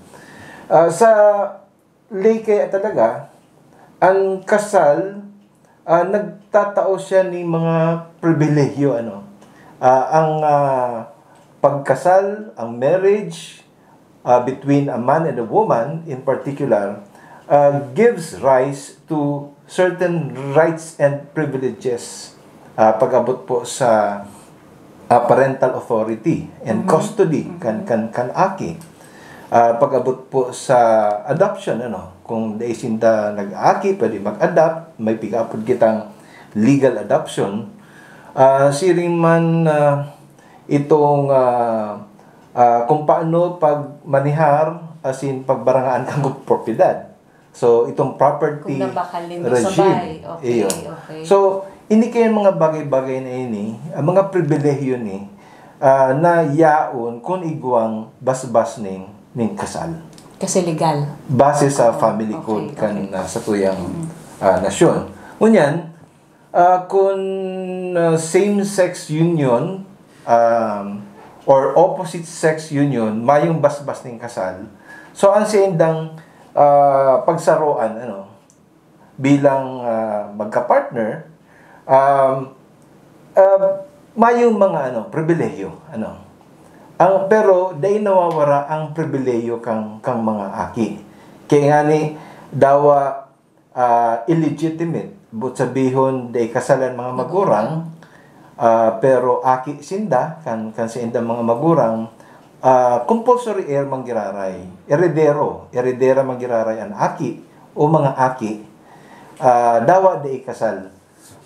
Ah, sa ley kaya talaga, ang kasal, ah, nagtatao siya ning mga pribilehiyo, ano. Ah, ang, ah, pagkasal, ang marriage, ah, between a man and a woman in particular, ah, gives rise to certain rights and privileges, ah, pag-abot po sa, ah, parental authority and Mhm. custody Mhm. kan, kan, kan aki. Ah, pag-abot po sa adoption, ano, kung dai sinda nag-aki, pwede mag-adopt, may piga-apod kitang legal adoption, ah, siring man, ah, itong, ah, ah, kung paano pagmanehar, as in, pagbarangaan kan propiedad. So, itong property Kung nabakal nindo sa regime. bay. Okay, Iyo. okay. So, ini kaya mga bagay-bagay na ini, ang mga pribilehiyo ni, ah, na yaon kun igwang basbas ning, ning kasal. Kasi legal. Base sa Oo, family okay, code kan, okay. ah, sa tuyang, Mm. ah, nasyon. Ngunyan, ah, kun, ah, same-sex union, um, or opposite sex union, mayong basbas ning kasal. So, ang saindang, ah, pagsaroan, ano, bilang, ah, magka-partner, um, ah, mayong mga, ano, pribilehiyo, ano. Ang, pero dai nawawara ang pribilehiyo kang, kang mga aki. Kaya nga ni, dawa, ah, illegitimate, but sabihon, dai kasalan mga magurang, ah, pero aki sinda, kan, kan saindang mga magurang, ah, compulsory heir man giraray. Heredero, heredera man giraray an aki o mga aki, ah, dawa dai kasal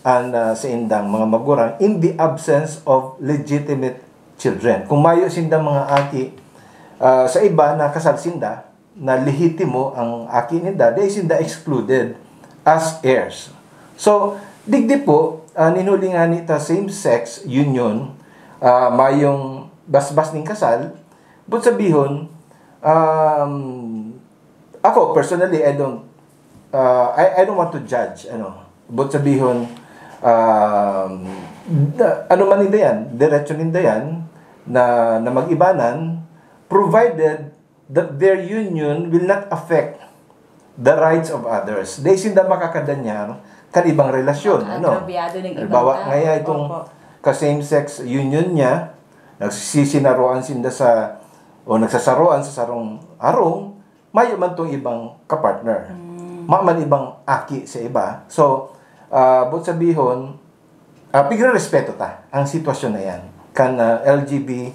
an, ah, saindang mga magurang in the absence of legitimate children. Kung mayo sindang mga aki, ah, sa iba na kasal sinda, na lehitimo ang aki ninda, dai sinda excluded as heirs. So, digdi po, ah, nin huli ngani ta same-sex union, ah, mayong basbas ning kasal, but sabihon, um, ako, personally, I don't, ah, I, I don't want to judge, ano, but sabihon, um, na, ano man ninda yan, diretso ninda yan, na, na mag-ibanan, provided that their union will not affect the rights of others. Dai sinda makakadanyar kan ibang relasyon, ano? Makaagrabyado ng ibang Halimbawa, tao. ngaya itong Opo. ka-same-sex union niya, nagsisinaroan sinda sa, o nagsasaroan sa sarong harong, mayo man tong ibang kapartner. Mm. Mayo man ibang aki sa iba. So, ah, but sabihon, ah, pigrerespeto ta ang sitwasyon na yan. Kan, ah, L G B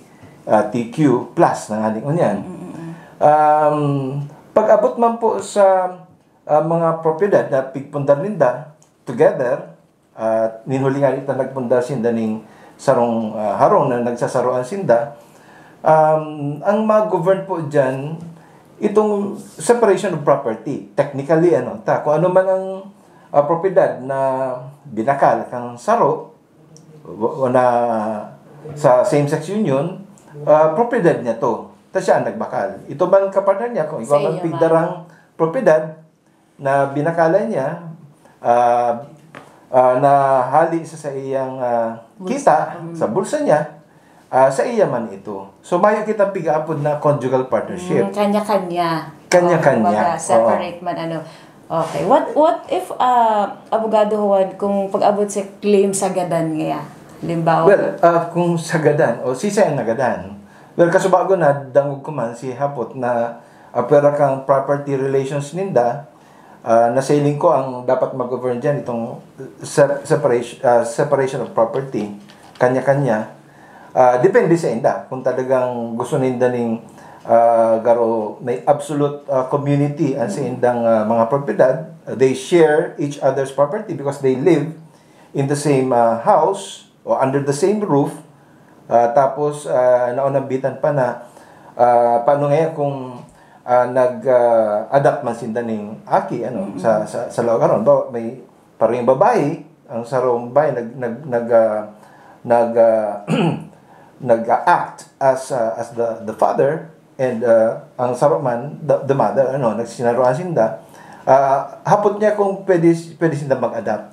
T Q plus na nga ning unyan. Mm, mm, mm. Um, pag-abot man po sa, ah, mga propiedad na pigpundar ninda together, at nin huli ngani ta nagpundar sinda ning sarong, ah, harong na nagsasaroan sinda, um, ang mag-govern po dyan, itong separation of property. Technically, ano, ta, kung ano man ang, ah, propiedad na binakal kang saro, o, o na sa same-sex union, ah, propiedad niya to. Ta siya ang nagbakal. Ito bang kapartner niya, kung Sa igwa man iya man. pigdarang propiedad na binakalan niya, ah, ah, na hali sa, sa iyang, ah, Bulsa. kita, Mm. sa bulsa niya, ah, sa iya man ito. So, mayo kitang pigaapod na conjugal partnership. Mm, kanya-kanya. Kanya-kanya. Oh, kumbaga, separate Oo. man, ano. Okay. What, what if, ah, Abogado Juan, kung pag-abot sa claim sa gadan niya? Halimbawa. Well, ah, kung sa gadan, o si Sen na gadan. Well, kasubago na, dangog ko man si Hapot na, ah, pwera kang property relations ninda, ah, nasiling ko ang dapat mag-govern dyan, itong se-, separation, ah, separation of property, kanya-kanya. Ah, depende sa inda. Kung talagang gusto ninda ning, ah, garo may absolute, ah, community ang sa Mm. indang, ah, mga propiedad, they share each other's property because they live in the same, ah, house o under the same roof. Ah, tapos, ah, naunambitan pa na, ah, paano nga kung, ah, nag, ah, adapt man sinda ning aki, ano, Mm. sa, sa, sa laog aron. Ba, may parehong babae, ang sarong babae nag, nag, nag, ah, nag, ah, nag-act as, ah, as the, the father, and, ah, ang saro man, the, the mother, ano, nagsinaroan sinda. Ah, hapot niya kung pwede, pwede sinda mag-adapt.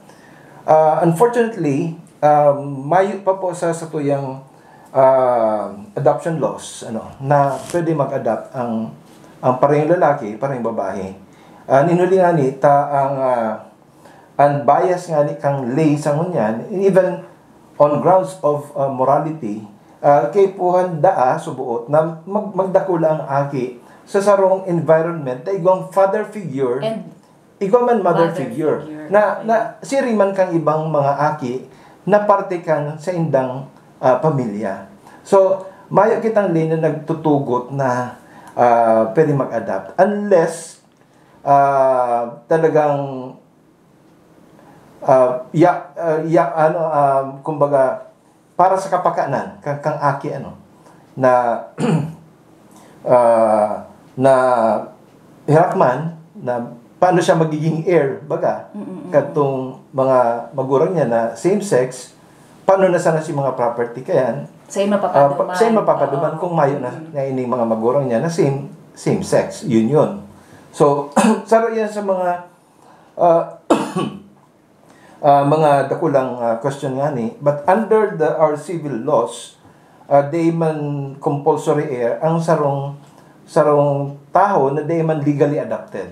Ah, unfortunately, ah, mayo pa po sa, sa tuyang, ah, adoption laws, ano, na pwede mag-adapt ang, ang parehong lalaki, parehong babae. Ah, nin huli ngani, ta ang, ah, ang bias ngani kan lay sa ngunyan, even on grounds of, ah, morality, ah, kaipuhan daa subuot na mag-, magdakula ang aki sa sarong environment na igwang father figure, And igwa man mother mother figure, figure. na, Okay. na siring man kang ibang mga aki na parte kan sa indang, ah, pamilya. So, mayo kitang lay na nagtutugot na, ah, pwede mag-adapt unless, ah, talagang Ah, ya, ah, ya, ano, ah, kumbaga, para sa kapakanan, kang, kang aki, ano, na, ah, na hirak man, na paano siya magiging heir, baga, Mm-mm. kadtong mga magurang niya na same sex, paano na sana si mga property kayan, Sa mapapaduman. Ah, pa- sa mapapaduman kung mayo na, na ining mga magurang niya na same same sex union. So, saro yan sa mga ah, ah, mga dakulang ah, question nga ni. But under the our civil laws, ah, dai man compulsory heir ang sarong sarong tawo na dai man legally adopted.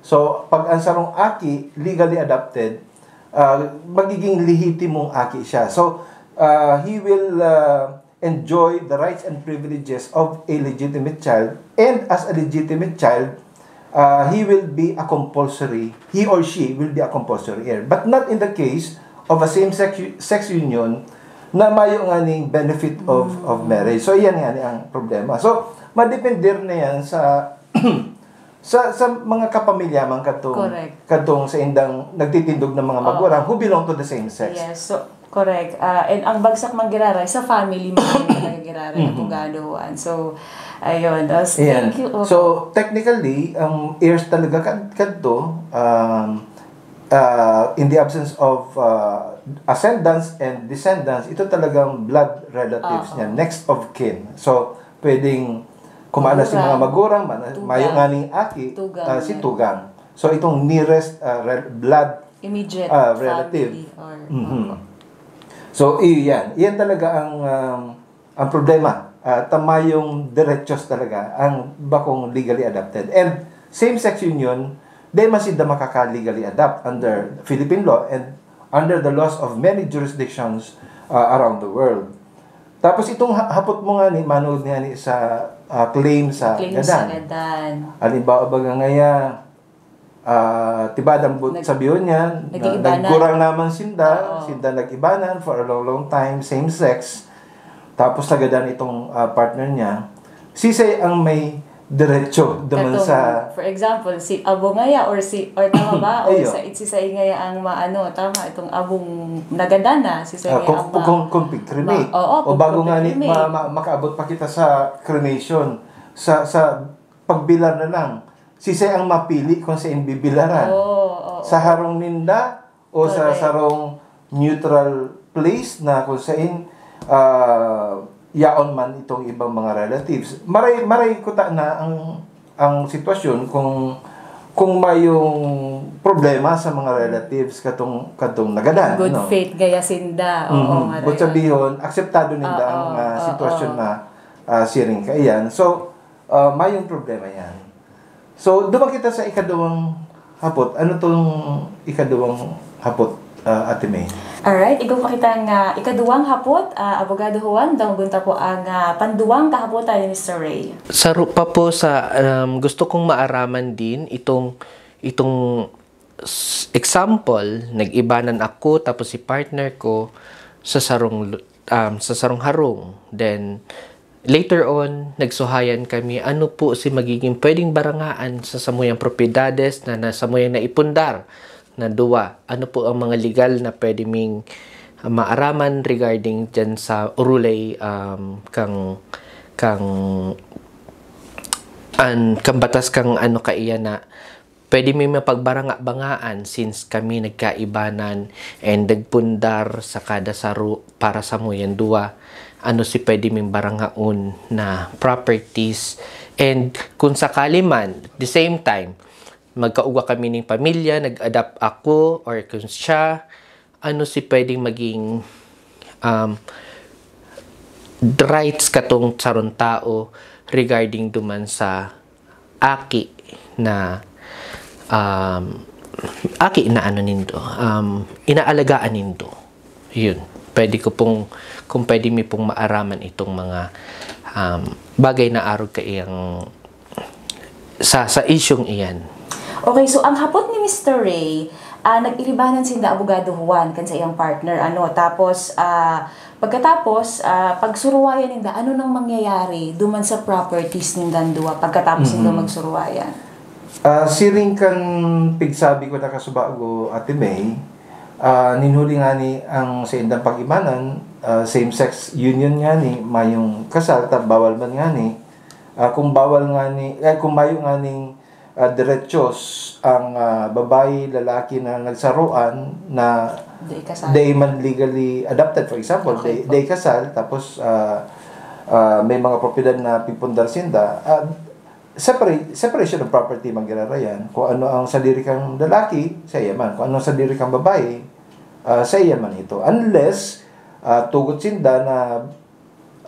So, pag ang sarong aki legally adopted, ah, magiging lehitimong aki siya. So, ah, he will ah, enjoy the rights and privileges of a legitimate child, and as a legitimate child, ah, he will be a compulsory, he or she will be a compulsory heir. But not in the case of a same-sex sex union na mayo nga ning benefit of of marriage. So, iyan nga ni ang problema. So, madepender na yan sa sa sa mga kapamilya man kadtong Correct. kadtong sa indang nagtitindog ng mga Oo. magurang who belong to the same sex. Yes, so, correct. Ah, and ang bagsak man giraray, sa family man talaga giraray, Mhm. abogado, Juan. So, ayun. Uh, Ayan. thank you. Opo. So, technically, ang heirs talaga kad kadto, um, uh, in the absence of uh, ascendants and descendants, ito talagang blood relatives Oo. niya, next of kin. So, pwedeng kumaana si mga magurang, mana- Tugang. mayo nga ning aki, Tugang ah, si yan. Tugang. So, itong nearest ah, rel- blood Immediate ah, relative. family or Mhm. opo. So, iyan. Iyan talaga ang um, ang problema. Ah, ta mayong derechos talaga ang bakong legally adopted. And same-sex union, di man sinda makaka-legally adopt under Philippine law and under the laws of many jurisdictions ah, around the world. Tapos itong ha- hapot mo nga ni, manod nga ni sa ah, claim sa Claim sa gadan. gadan. Halimbawa, baga ngaya, ah, tibadang but Nag- sabiyon niya, na, nag-iibanan. Nagkurang naman sinda, Oo. sinda nag-ibanan for a long, long time, same sex. Tapos nagadan itong ah, partner niya. Sisay ang may diretso duman Katong, sa for example, si Abo ngaya or si, or tama ba? Or Iyo. sa, si Sai ngaya ang maano, tama, itong Abong nagadan na, si Sai ah, ngaya kung, ang ma- kung, kung pig-cremate. ma- oo, O kung bago nga ni, pig-cremate. ma, ma, makaabot pa kita sa cremation, sa sa pagbilar na lang, sisay ang mapili kung saan bibilaran. Oo, oo. Sa harong ninda o sa Correct. sarong neutral place na kung saan ah, yaon man itong ibang mga relatives. Maray maray kuta na ang ang sitwasyon kung kung mayong problema sa mga relatives katong katong nagadan, Good no? faith gaya sinda. Oo, Mhm. maray. But sabihon, akseptado ninda Oo, ang ah, oo. sitwasyon na ah, siring kaiyan. So, ah, mayong problema yan. So, duman kita sa ikaduwang hapot. Ano tong ikaduwang hapot, ah, Ate May? Alright, igwa pa kita nga ikaduwang hapot, ah, Abogado Juan, dangogon ta po ang ah, panduwang kahapotan ni Mister Ray. Saro pa po sa um, gusto kong maaraman din itong itong s- example, nag-ibanan ako tapos si partner ko sa sarong lu- um, sa sarong harong. Then later on, nagsuhayan kami ano po si magiging pwedeng barangaan sa samuyang propiedades na, na samuyang naipundar na duwa. Ano po ang mga legal na pwede ming ah, maaraman regarding dyan sa urulay um, kang kang an kang batas kang ano kaiya na pwede mi mapagbaranga-bangaan since kami nagkaibanan and nagpundar sa kada saro para sa muyan duwa, ano si pwede ming barangaon na properties, and kung sakali man, the same time, magkaugwa kami ning pamilya, nag-adapt ako or kung siya, ano si pwedeng maging um, rights katong sarong tao regarding duman sa aki na um, aki na ano nindo, um, inaalagaan nindo. Yun. Pwede ko pong, kung pwede mi pong maaraman itong mga um, bagay na arog kaiyang sa sa isyung iyan. Okay, so ang hapot ni Mister Ray, ah, nag-iribanan sinda Abogado Juan kan sa iyang partner, ano, tapos ah, pagkatapos ah, pagsuruwayan ninda, ano nang mangyayari duman sa properties nindang duwa pagkatapos ninda Mhm. magsuruwayan? Ah, siring kan pigsabi ko na kasubago, Ate May, Ah, nin huli ngani ang saindang pag-ibanan, ah, same-sex union ngani, mayong kasal, ta bawal man ngani. Ah, kung bawal ngani, eh, kung mayo nganing, ah, derechos ang, ah, babayi, lalaki na nagsaroan na Di kasal. Di man legally adopted, for example, Okay di, po. Di kasal, tapos, ah, ah, may mga propiedad na pigpundar sinda, ah, separa-, separation of property man giraray yan. Kung ano ang sadiri kang lalaki, saiya man. Kung ano ang sadiri kang babayi, ah, saiya man ito. Unless, ah, tugot sinda na,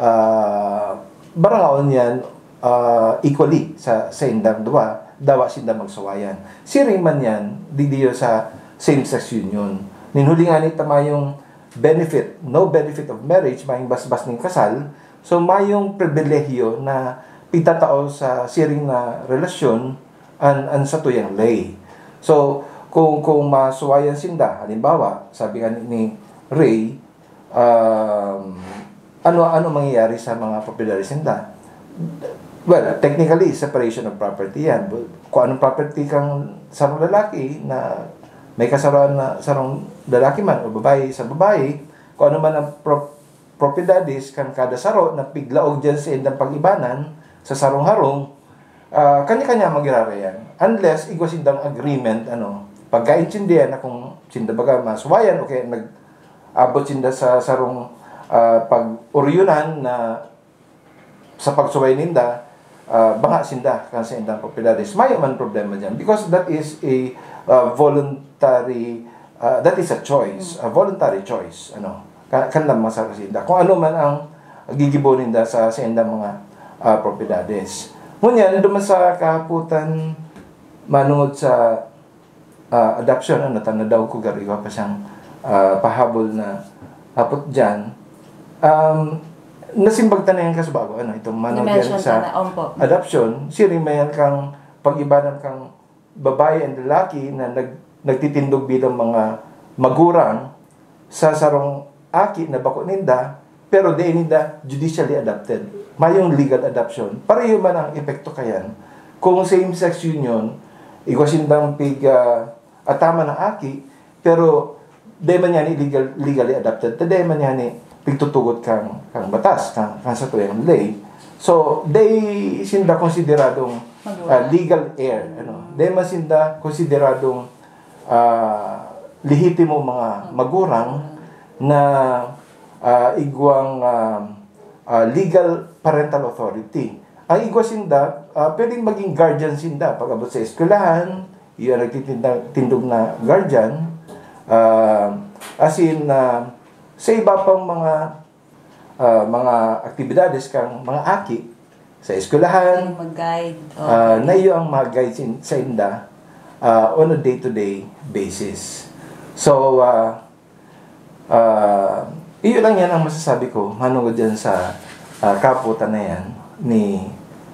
ah, barangaon yan, ah, equally sa, sa indang duwa, dawa sinda magsawayan. Siring man yan, digdi sa same-sex union. Nin huli ngani ta mayong benefit, no benefit of marriage, mayong basbas ning kasal, so mayong pribilehiyo na pigtatao sa siring na relasyon an, an satuyang lay. So, kung, kung masuwayan sinda, halimbawa, sabi nga ni, ni Ray, um, ano, ano mangyayari sa mga propiedades ninda? Well, technically, separation of property yan. But kung anong property kang sarong lalaki na may kasaroan na sarong lalaki man o babae sa babae, kung ano man ang pro-, propiedades kan kada saro na piglaog diyan sa indang pag-ibanan, sa sarong harong, ah, kanya-kanya magirara yan. Unless igwa sindang agreement, ano, pagkaintindihan na kung sinda baga masuwayan o kaya nag-abot sinda sa sarong, ah, pag-oryonan na sa pagsuway ninda, ah, banga sinda kan sa indang propiedades. Mayo man problema diyan because that is a, ah, voluntary, ah, that is a choice, a voluntary choice, ano, ka-, kan lamang sa sinda. Kung ano man ang gigibo ninda sa, sa indang mga, ah, propiedades. Ngunyan, duman sa kahapotan, manungod sa, ah, adoption, ano, ta nadaog ko garo igwa pa siyang, ah, pahabol na hapot diyan. Um, nasimbag ta na yan kaso bago, ano, itong manungod yan Ni-mention sa ta na, opo. Adoption, siring man yan kang pag-ibanan kang babae and lalaki na nag-, nagtitindog bilang mga magurang sa sarong aki na bako ninda, pero dai ninda judicially adopted. Mayong legal adoption. Pareho man ang epekto kayan. Kung same-sex union, igwa sindang pig, ah, ataman na aki, pero dai man yan legal, legally adopted, ta dai man yan pigtutugot kang, kang batas, kang, kang satuyang lay. So, dai sinda konsideradong, Magulang. ah, legal heir, ano. Dai man sinda konsideradong, ah, lehitimo mga magurang na, ah, igwang, ah, ah, legal parental authority. Ang igwa sinda, ah, pwedeng maging guardian sinda pag-abot sa eskwelahan, iyo ang nagtitinda-, tindog na guardian, ah, as in, ah, sa iba pang mga, ah, mga aktibidades kang mga aki, sa eskwelahan, Mag-guide. ah, Okay. na iyo ang mag-guide sin-, sa inda, ah, on a day-to-day basis. So, ah, ah, iyo lang yan ang masasabi ko, manungod yan sa, ah, kahapotan na yan ni,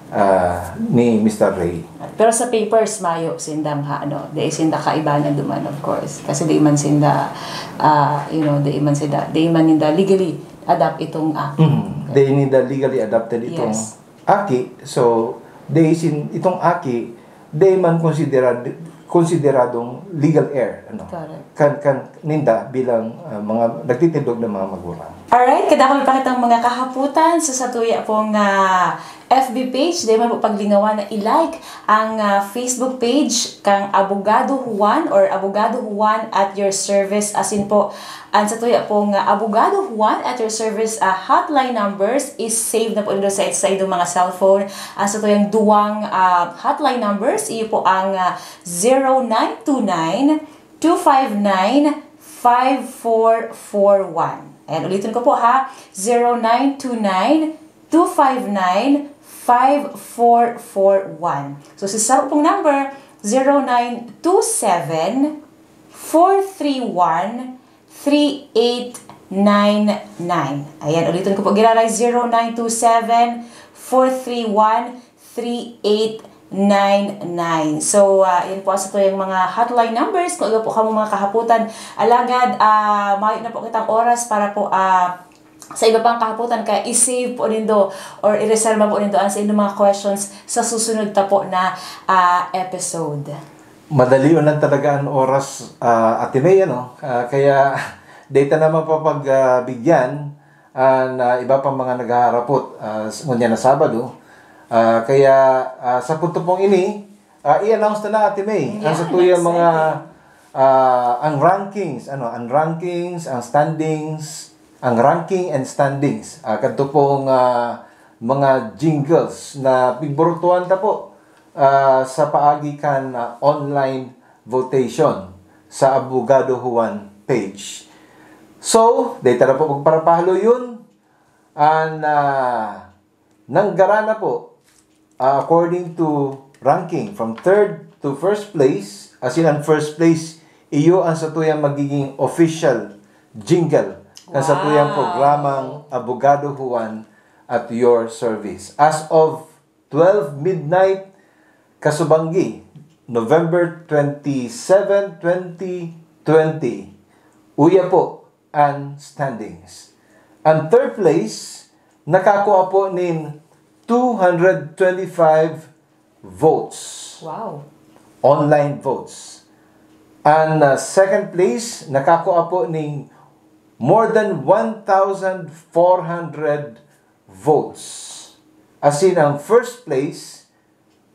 ah, ni Mister Ray. Pero sa papers, mayo sindang ha, ano, di sinda kaibanan duman, of course. Kasi di man sinda, ah, you know, di man sinda, di man ninda legally adopt itong act. Mm. They need a legally adopted itong Yes. aki. So, they sin-, itong aki, they man konsiderad-, konsideradong legal heir, ano, Correct. kan, kan ninda bilang, ah, mga nagtitindog na mga magurang. Alright, kadakul pa kitang mga kahapotan sa satuya pong, ah, F B page. Dai man po paglingawan na i-like ang, ah, Facebook page kang Abogado Juan or Abogado Juan at your service. Asin po, ang satuya pong, ah, Abogado Juan at your service, ah, hotline numbers is save na po nindo sa, sa inyong mga cellphone. Ang satuyang duwang, ah, hotline numbers, iyo po ang, ah, zero nine two nine, two five nine, five four four one. Ayan, ulitin ko po ha, zero nine two nine, two five nine, five four four one. So, si saro pong number, zero nine two seven, four three one, three eight nine nine. Ayan, ulitin ko po, giraray, zero nine two seven, four three one, three eight nine nine. So, ah, yan po ang satuyang mga hotline numbers. Kung iba po kamo mga kahapotan, alagad, ah, mayo na po kitang oras para po, ah, sa iba pang kahapotan, kaya i-save po nindo or i-reserva po nindo ang sa inyong mga questions sa susunod ta po na, ah, episode. Madalion lang talaga an oras, ah, Ate May, ano? Ah, kaya di ta na mapapagbigyan an, ah, iba pang mga naghaharapot, ah, s-, ngunyan na Sabado. Ah, kaya, ah, sa punto pong ini, ah, i-announce ta na, Ate May, ang Yan, satuyang mga, exciting. ah, ang rankings, ano, ang rankings, ang standings, ang ranking and standings. Ah, kadto pong, ah, mga jingles na pigburutuan ta po, ah, sa paagi kan, ah, online votation sa Abogado Juan page. So, dai ta na po magparapahaloyon. An, ah, nanggara na po, ah, according to ranking, from third to first place, as in, ang first place, iyo ang satuyang magiging official jingle kan satuyang Wow. programang Abogado Juan at your service. As of twelve midnight, kasubanggi, November twenty-seven, twenty twenty, uya po an standings. Ang third place, nakakua po nin two hundred twenty-five votes. Wow. Online votes. Ang, ah, second place, nakakua po ning more than one thousand four hundred votes. As in, ang first place,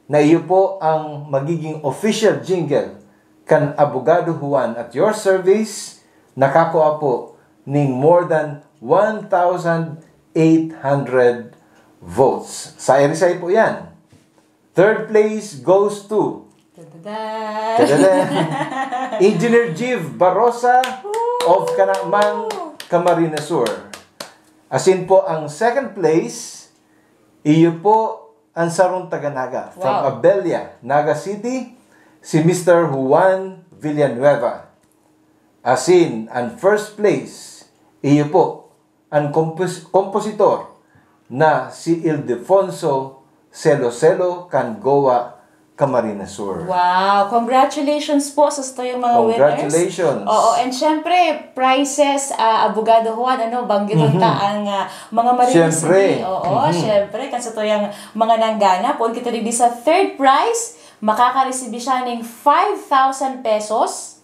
na iyo po ang magiging official jingle kan Abogado Juan at your service, nakakua po ning more than one thousand eight hundred votes. Sa Erisay po yan. Third place goes to Tadada! Tadada! Engineer Jiv Barosa of Kanakman, Camarines Sur. Asin po ang second place, iyo po ang sarong taga-Naga from Wow. Abella, Naga City, si Mister Juan Villanueva. Asin, ang first place, iyo po, ang kompos-, kompositor na si Ildefonso Selo-Selo kan Goa, Camarines Sur. Wow! Congratulations po sa satuyang mga winners. Congratulations. Oo, and syempre, prizes, ah, Abogado Juan, ano, banggiton ta Mhm. ang, ah, mga marinisidi. Syempre. Oo, Mhm. syempre, kan satuyang mga nanggana, poon kita digdi sa third prize, makakaresibi siya ning five thousand pesos.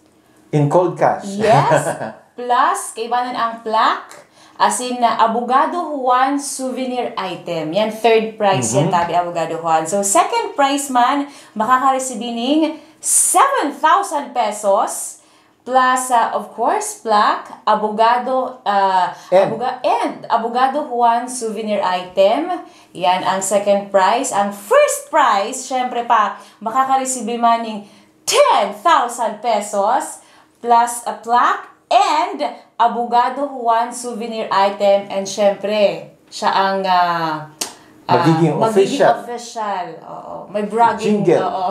In cold cash. Yes. Plus, kaibanan ang plaque, asin na Abogado Juan souvenir item. Yan, third prize yan, Mhm. tabi Abogado Juan. So, second prize man, makakaresibi ning seven thousand pesos, plus, ah, of course, plaque, Abogado, ah, And Aboga-, and Abogado Juan souvenir item. Yan ang second prize. Ang first prize, syempre pa, makakaresibi man ning ten thousand pesos, plus a plaque, and Abogado Juan souvenir item, and syempre, siya ang, ah, ah, Magiging magiging official. official. Oo. May bragging, Jingle. oo.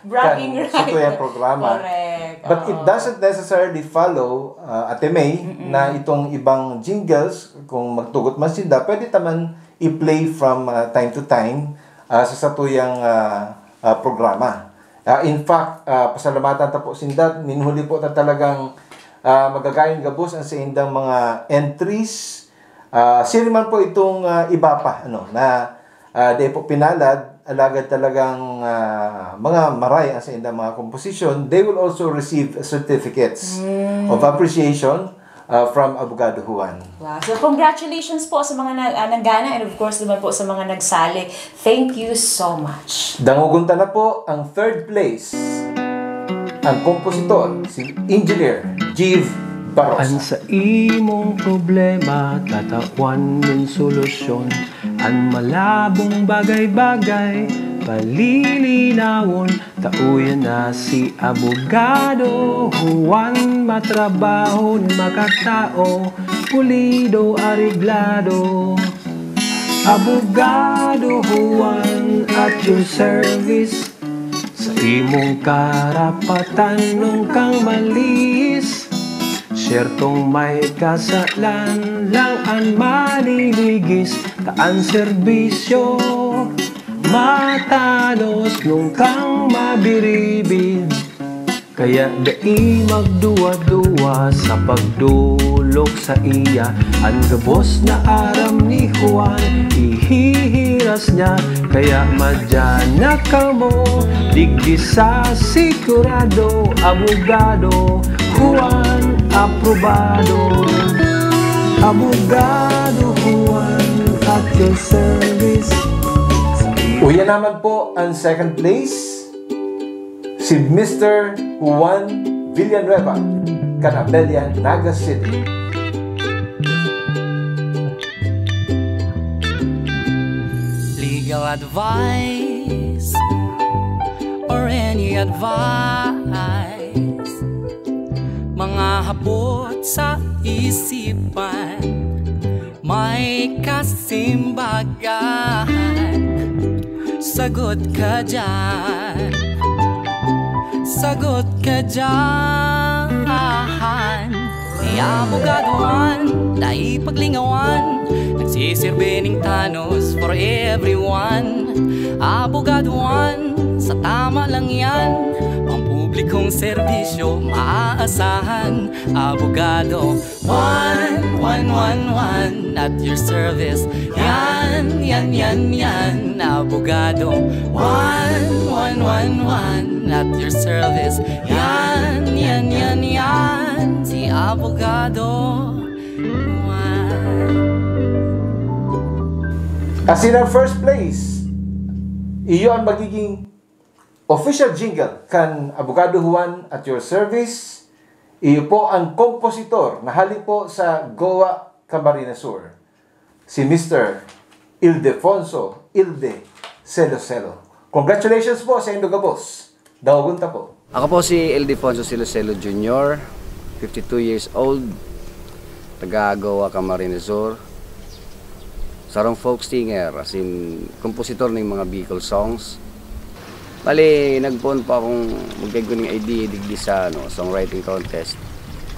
Bragging Kan rights. Satuya programa. Correct. But it Oo. doesn't necessarily follow, ah, Ate May, Mm-mm. na itong ibang jingles, kung magtugot man sinda, pwede ta man i-play from, ah, time to time, ah, sa satuyang, ah, ah, programa. Ah, in fact, ah, pasalamatan ta po sinda. Nin huli po na talagang, ah, magagayon gabos ang saindang mga entries. Ah, siring man po itong, ah, iba pa, ano, na, ah, di po pinalad, alagad talagang, ah, mga maray ang saindang mga komposisyon, they will also receive certificates Mm. of appreciation ah, from Abogado Juan. Wow. So, congratulations po sa mga na-, ah, nanggana and of course naman po sa mga nagsali. Thank you so much. Dangogon ta na po ang third place. Ang kompositor, si Engineer Jiv Barosa. An saimong problema, tatawan nin solusyon. An malabong bagay-bagay, palilinawon. Tauyan na si Abogado Juan, matrabahon, makatao, pulido, areglado. Abogado Juan at your service. Sa imong karapatan, nung kang malihis. Siyertong may kasalan lang an maliligis, ta an serbisyo matanos nung kang mabiribid. Kaya dai magduwa-duwa sa pagdolok saiya. An gabos na aram ni Juan, ihihiras niya. Kaya madyan na kamo, digdi sa sigurado, Abogado Juan aprobado. Abogado Juan at your service. Uya naman po ang second place, si Mister Juan Villanueva, kan Abella, Naga City. Legal advice or any advice, mga hapot sa isipan, may kasimbagan. Sagot ka dyan, sagot ka dyan. May abogadohan na ipaglingawan, nagsisirbi ning tanos for everyone. Abogadohan, sa tama lang yan, pampublikong serbisyo maaasahan. Abogado, one, one, one, one, at your service. Yan, yan, yan, yan, Abogado, one, one, one, one, at your service. Yan, yan, yan, yan, si Abogado Juan. As in our first place, iyo ang magiging official jingle kan Abogado Juan at your service. Iyo po ang kompositor na hali po sa Goa, Camarines Sur, si Mister Ildefonso Ilde Selo Selo. Congratulations po sa indo gabos. Dawagon ta po. Ako po si Ildefonso Selo Selo Junior, fifty-two years old, taga Goa, Camarines Sur. Sarong folk singer, as in, kompositor ning mga Bicol songs. Bali, nagpoon po akong magkaigwa ning idea digdi sa ano, songwriting contest,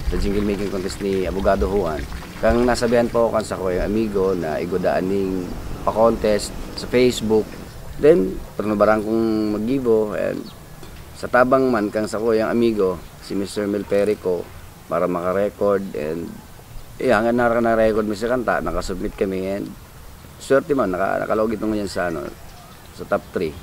sa jingle making contest ni Abogado Juan. Kang nasabihan po ako kan sakuyang amigo na igwa daan ning pa-contest sa Facebook. Then, pinubaran kong mag-gibo, and sa tabang man kang sakuyang amigo, si Mister Mel Perico, para maka-record, and eh, hanggang na, na-record mi sa kanta, nakasubmit kami, and swerte man, naka, nakalaog ito ngunyan sa, ano, sa top three.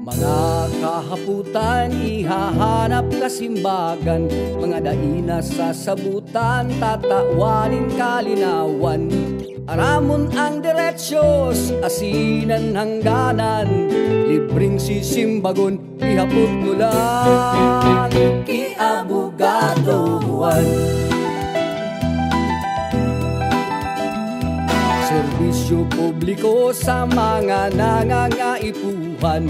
Mga kahaputan, ihahanap kasimbagan, mga dai nasasabutan, tatawan nin kalinawan. Aramon ang diretsyo, asinan hangganan, libreng sisimbagon, ihapot mo lang ki Abogado Juan. Serbisyo publiko sa mga nangangaipuhan,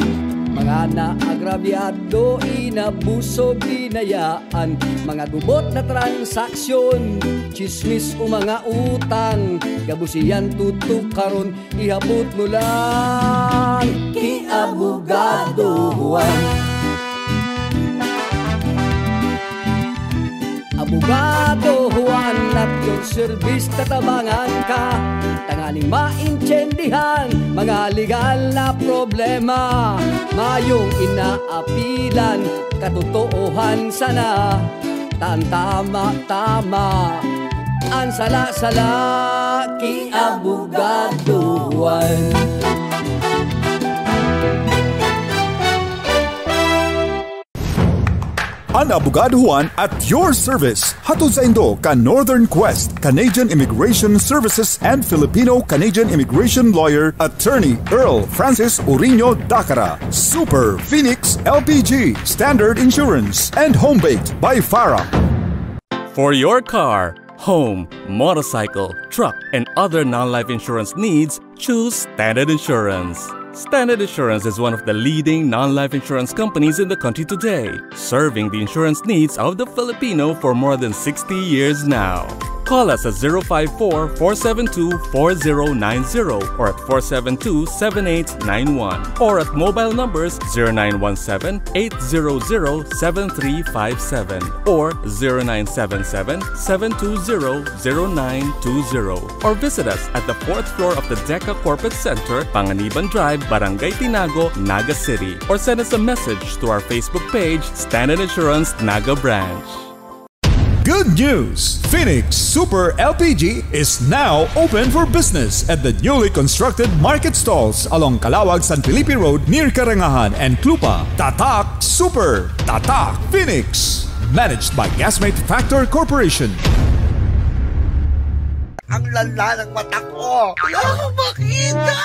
mga naagrabyado, inabuso, binayaan, mga gubot na transaksyon, tsismis o mga utang, gabos iyan tutukaron, ihapot mo lang ki Abogado Juan. Abogado Juan, at your service, tatabangan ka, tanganing maintindihan mga legal na problema, mayong inaapilan, katotoohan sana, tan tama-tama, an sala-sala ki Abogado Juan. An Abogado Juan at your service. Hatod saindo kan Northern Quest, Canadian Immigration Services, and Filipino-Canadian Immigration Lawyer, Attorney Earl Francis Uriño Dacara. Super Phoenix L P G, Standard Insurance, and Home Baked by Farah. For your car, home, motorcycle, truck, and other non-life insurance needs, choose Standard Insurance. Standard Insurance is one of the leading non-life insurance companies in the country today, serving the insurance needs of the Filipino for more than sixty years now. Call us at zero five four, four seven two, four zero nine zero or at four seven two, seven eight nine one, or at mobile numbers zero nine one seven, eight zero zero, seven three five seven or zero nine seven seven, seven two zero, zero nine two zero, or visit us at the fourth floor of the DECA Corporate Center, Panganiban Drive, Barangay Tinago, Naga City, or send us a message to our Facebook page, Standard Insurance Naga Branch. Good news! Phoenix Super L P G is now open for business at the newly constructed market stalls along Calawag, San Felipe Road near Karangahan and Clupa. Tatak Super! Tatak Phoenix! Managed by Gasmate Factor Corporation. Ang lala ng mata ko. Kaya ako makita!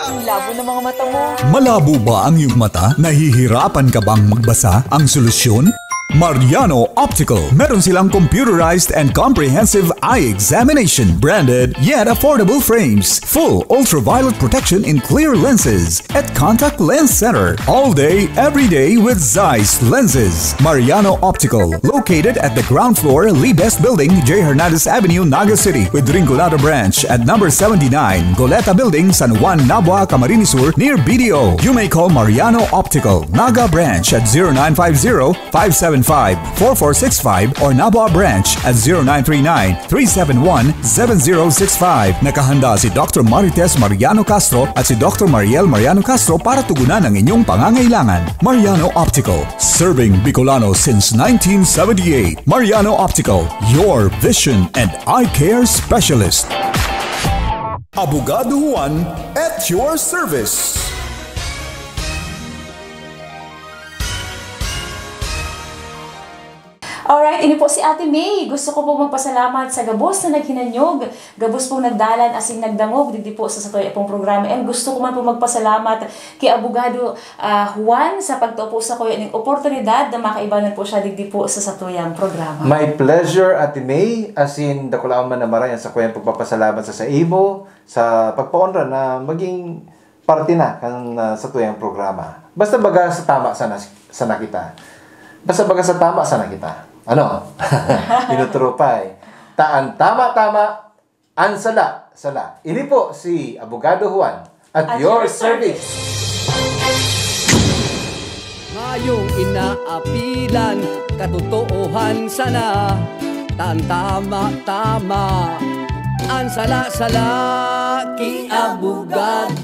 Ang labo ng mga mata mo. Malabo ba ang iyong mata? Nahihirapan ka bang magbasa? Ang solusyon? Mariano Optical. Meron silang computerized and comprehensive eye examination, branded yet affordable frames, full ultraviolet protection in clear lenses, at Contact Lens Center. All day, every day with Zeiss Lenses. Mariano Optical, located at the ground floor, Lee Best Building, J Hernandez Avenue, Naga City, with Rinconada Branch at number seventy-nine, Goleta Building, San Juan, Nabua, Camarines Sur, near B D O. You may call Mariano Optical, Naga Branch at zero nine five zero, five seven five, four four six five or Nabua Branch at zero nine three nine, three seven one, seven zero six five. Nakahanda si Doctor Marites Mariano Castro at si Doctor Mariel Mariano Castro para tugunan ang inyong pangangailangan. Mariano Optical, serving Bicolano since nineteen seventy-eight. Mariano Optical, your vision and eye care specialist. Abogado Juan at your service. Alright, ini po si Ate May. Gusto ko po magpasalamat sa gabos na naghinanyog, gabos pong nagdalan asin nagdangog digdi po sa satuya pong programa. And gusto ko man po magpasalamat ki Abogado, ah, Juan sa pagtao po sakuya ning oportunidad na makaibanan po siya digdi po sa satuyang programa. My pleasure, Ate May. Asin dakula man na maray ang sakuyang pagpapasalamat sa saimo, sa pagpaonra na maging parte na kan, ah, satuyang programa. Basta baga sa tama sana, sana kita. Basta baga sa tama sana kita. Ano? Inutro pa eh. Ta an tama, tama, an sala, sala. Ini po si Abogado Juan at your service. Ngayong inaapilan, katotoohan sana. Ta an tama, tama, an sala, sala, ki abogado.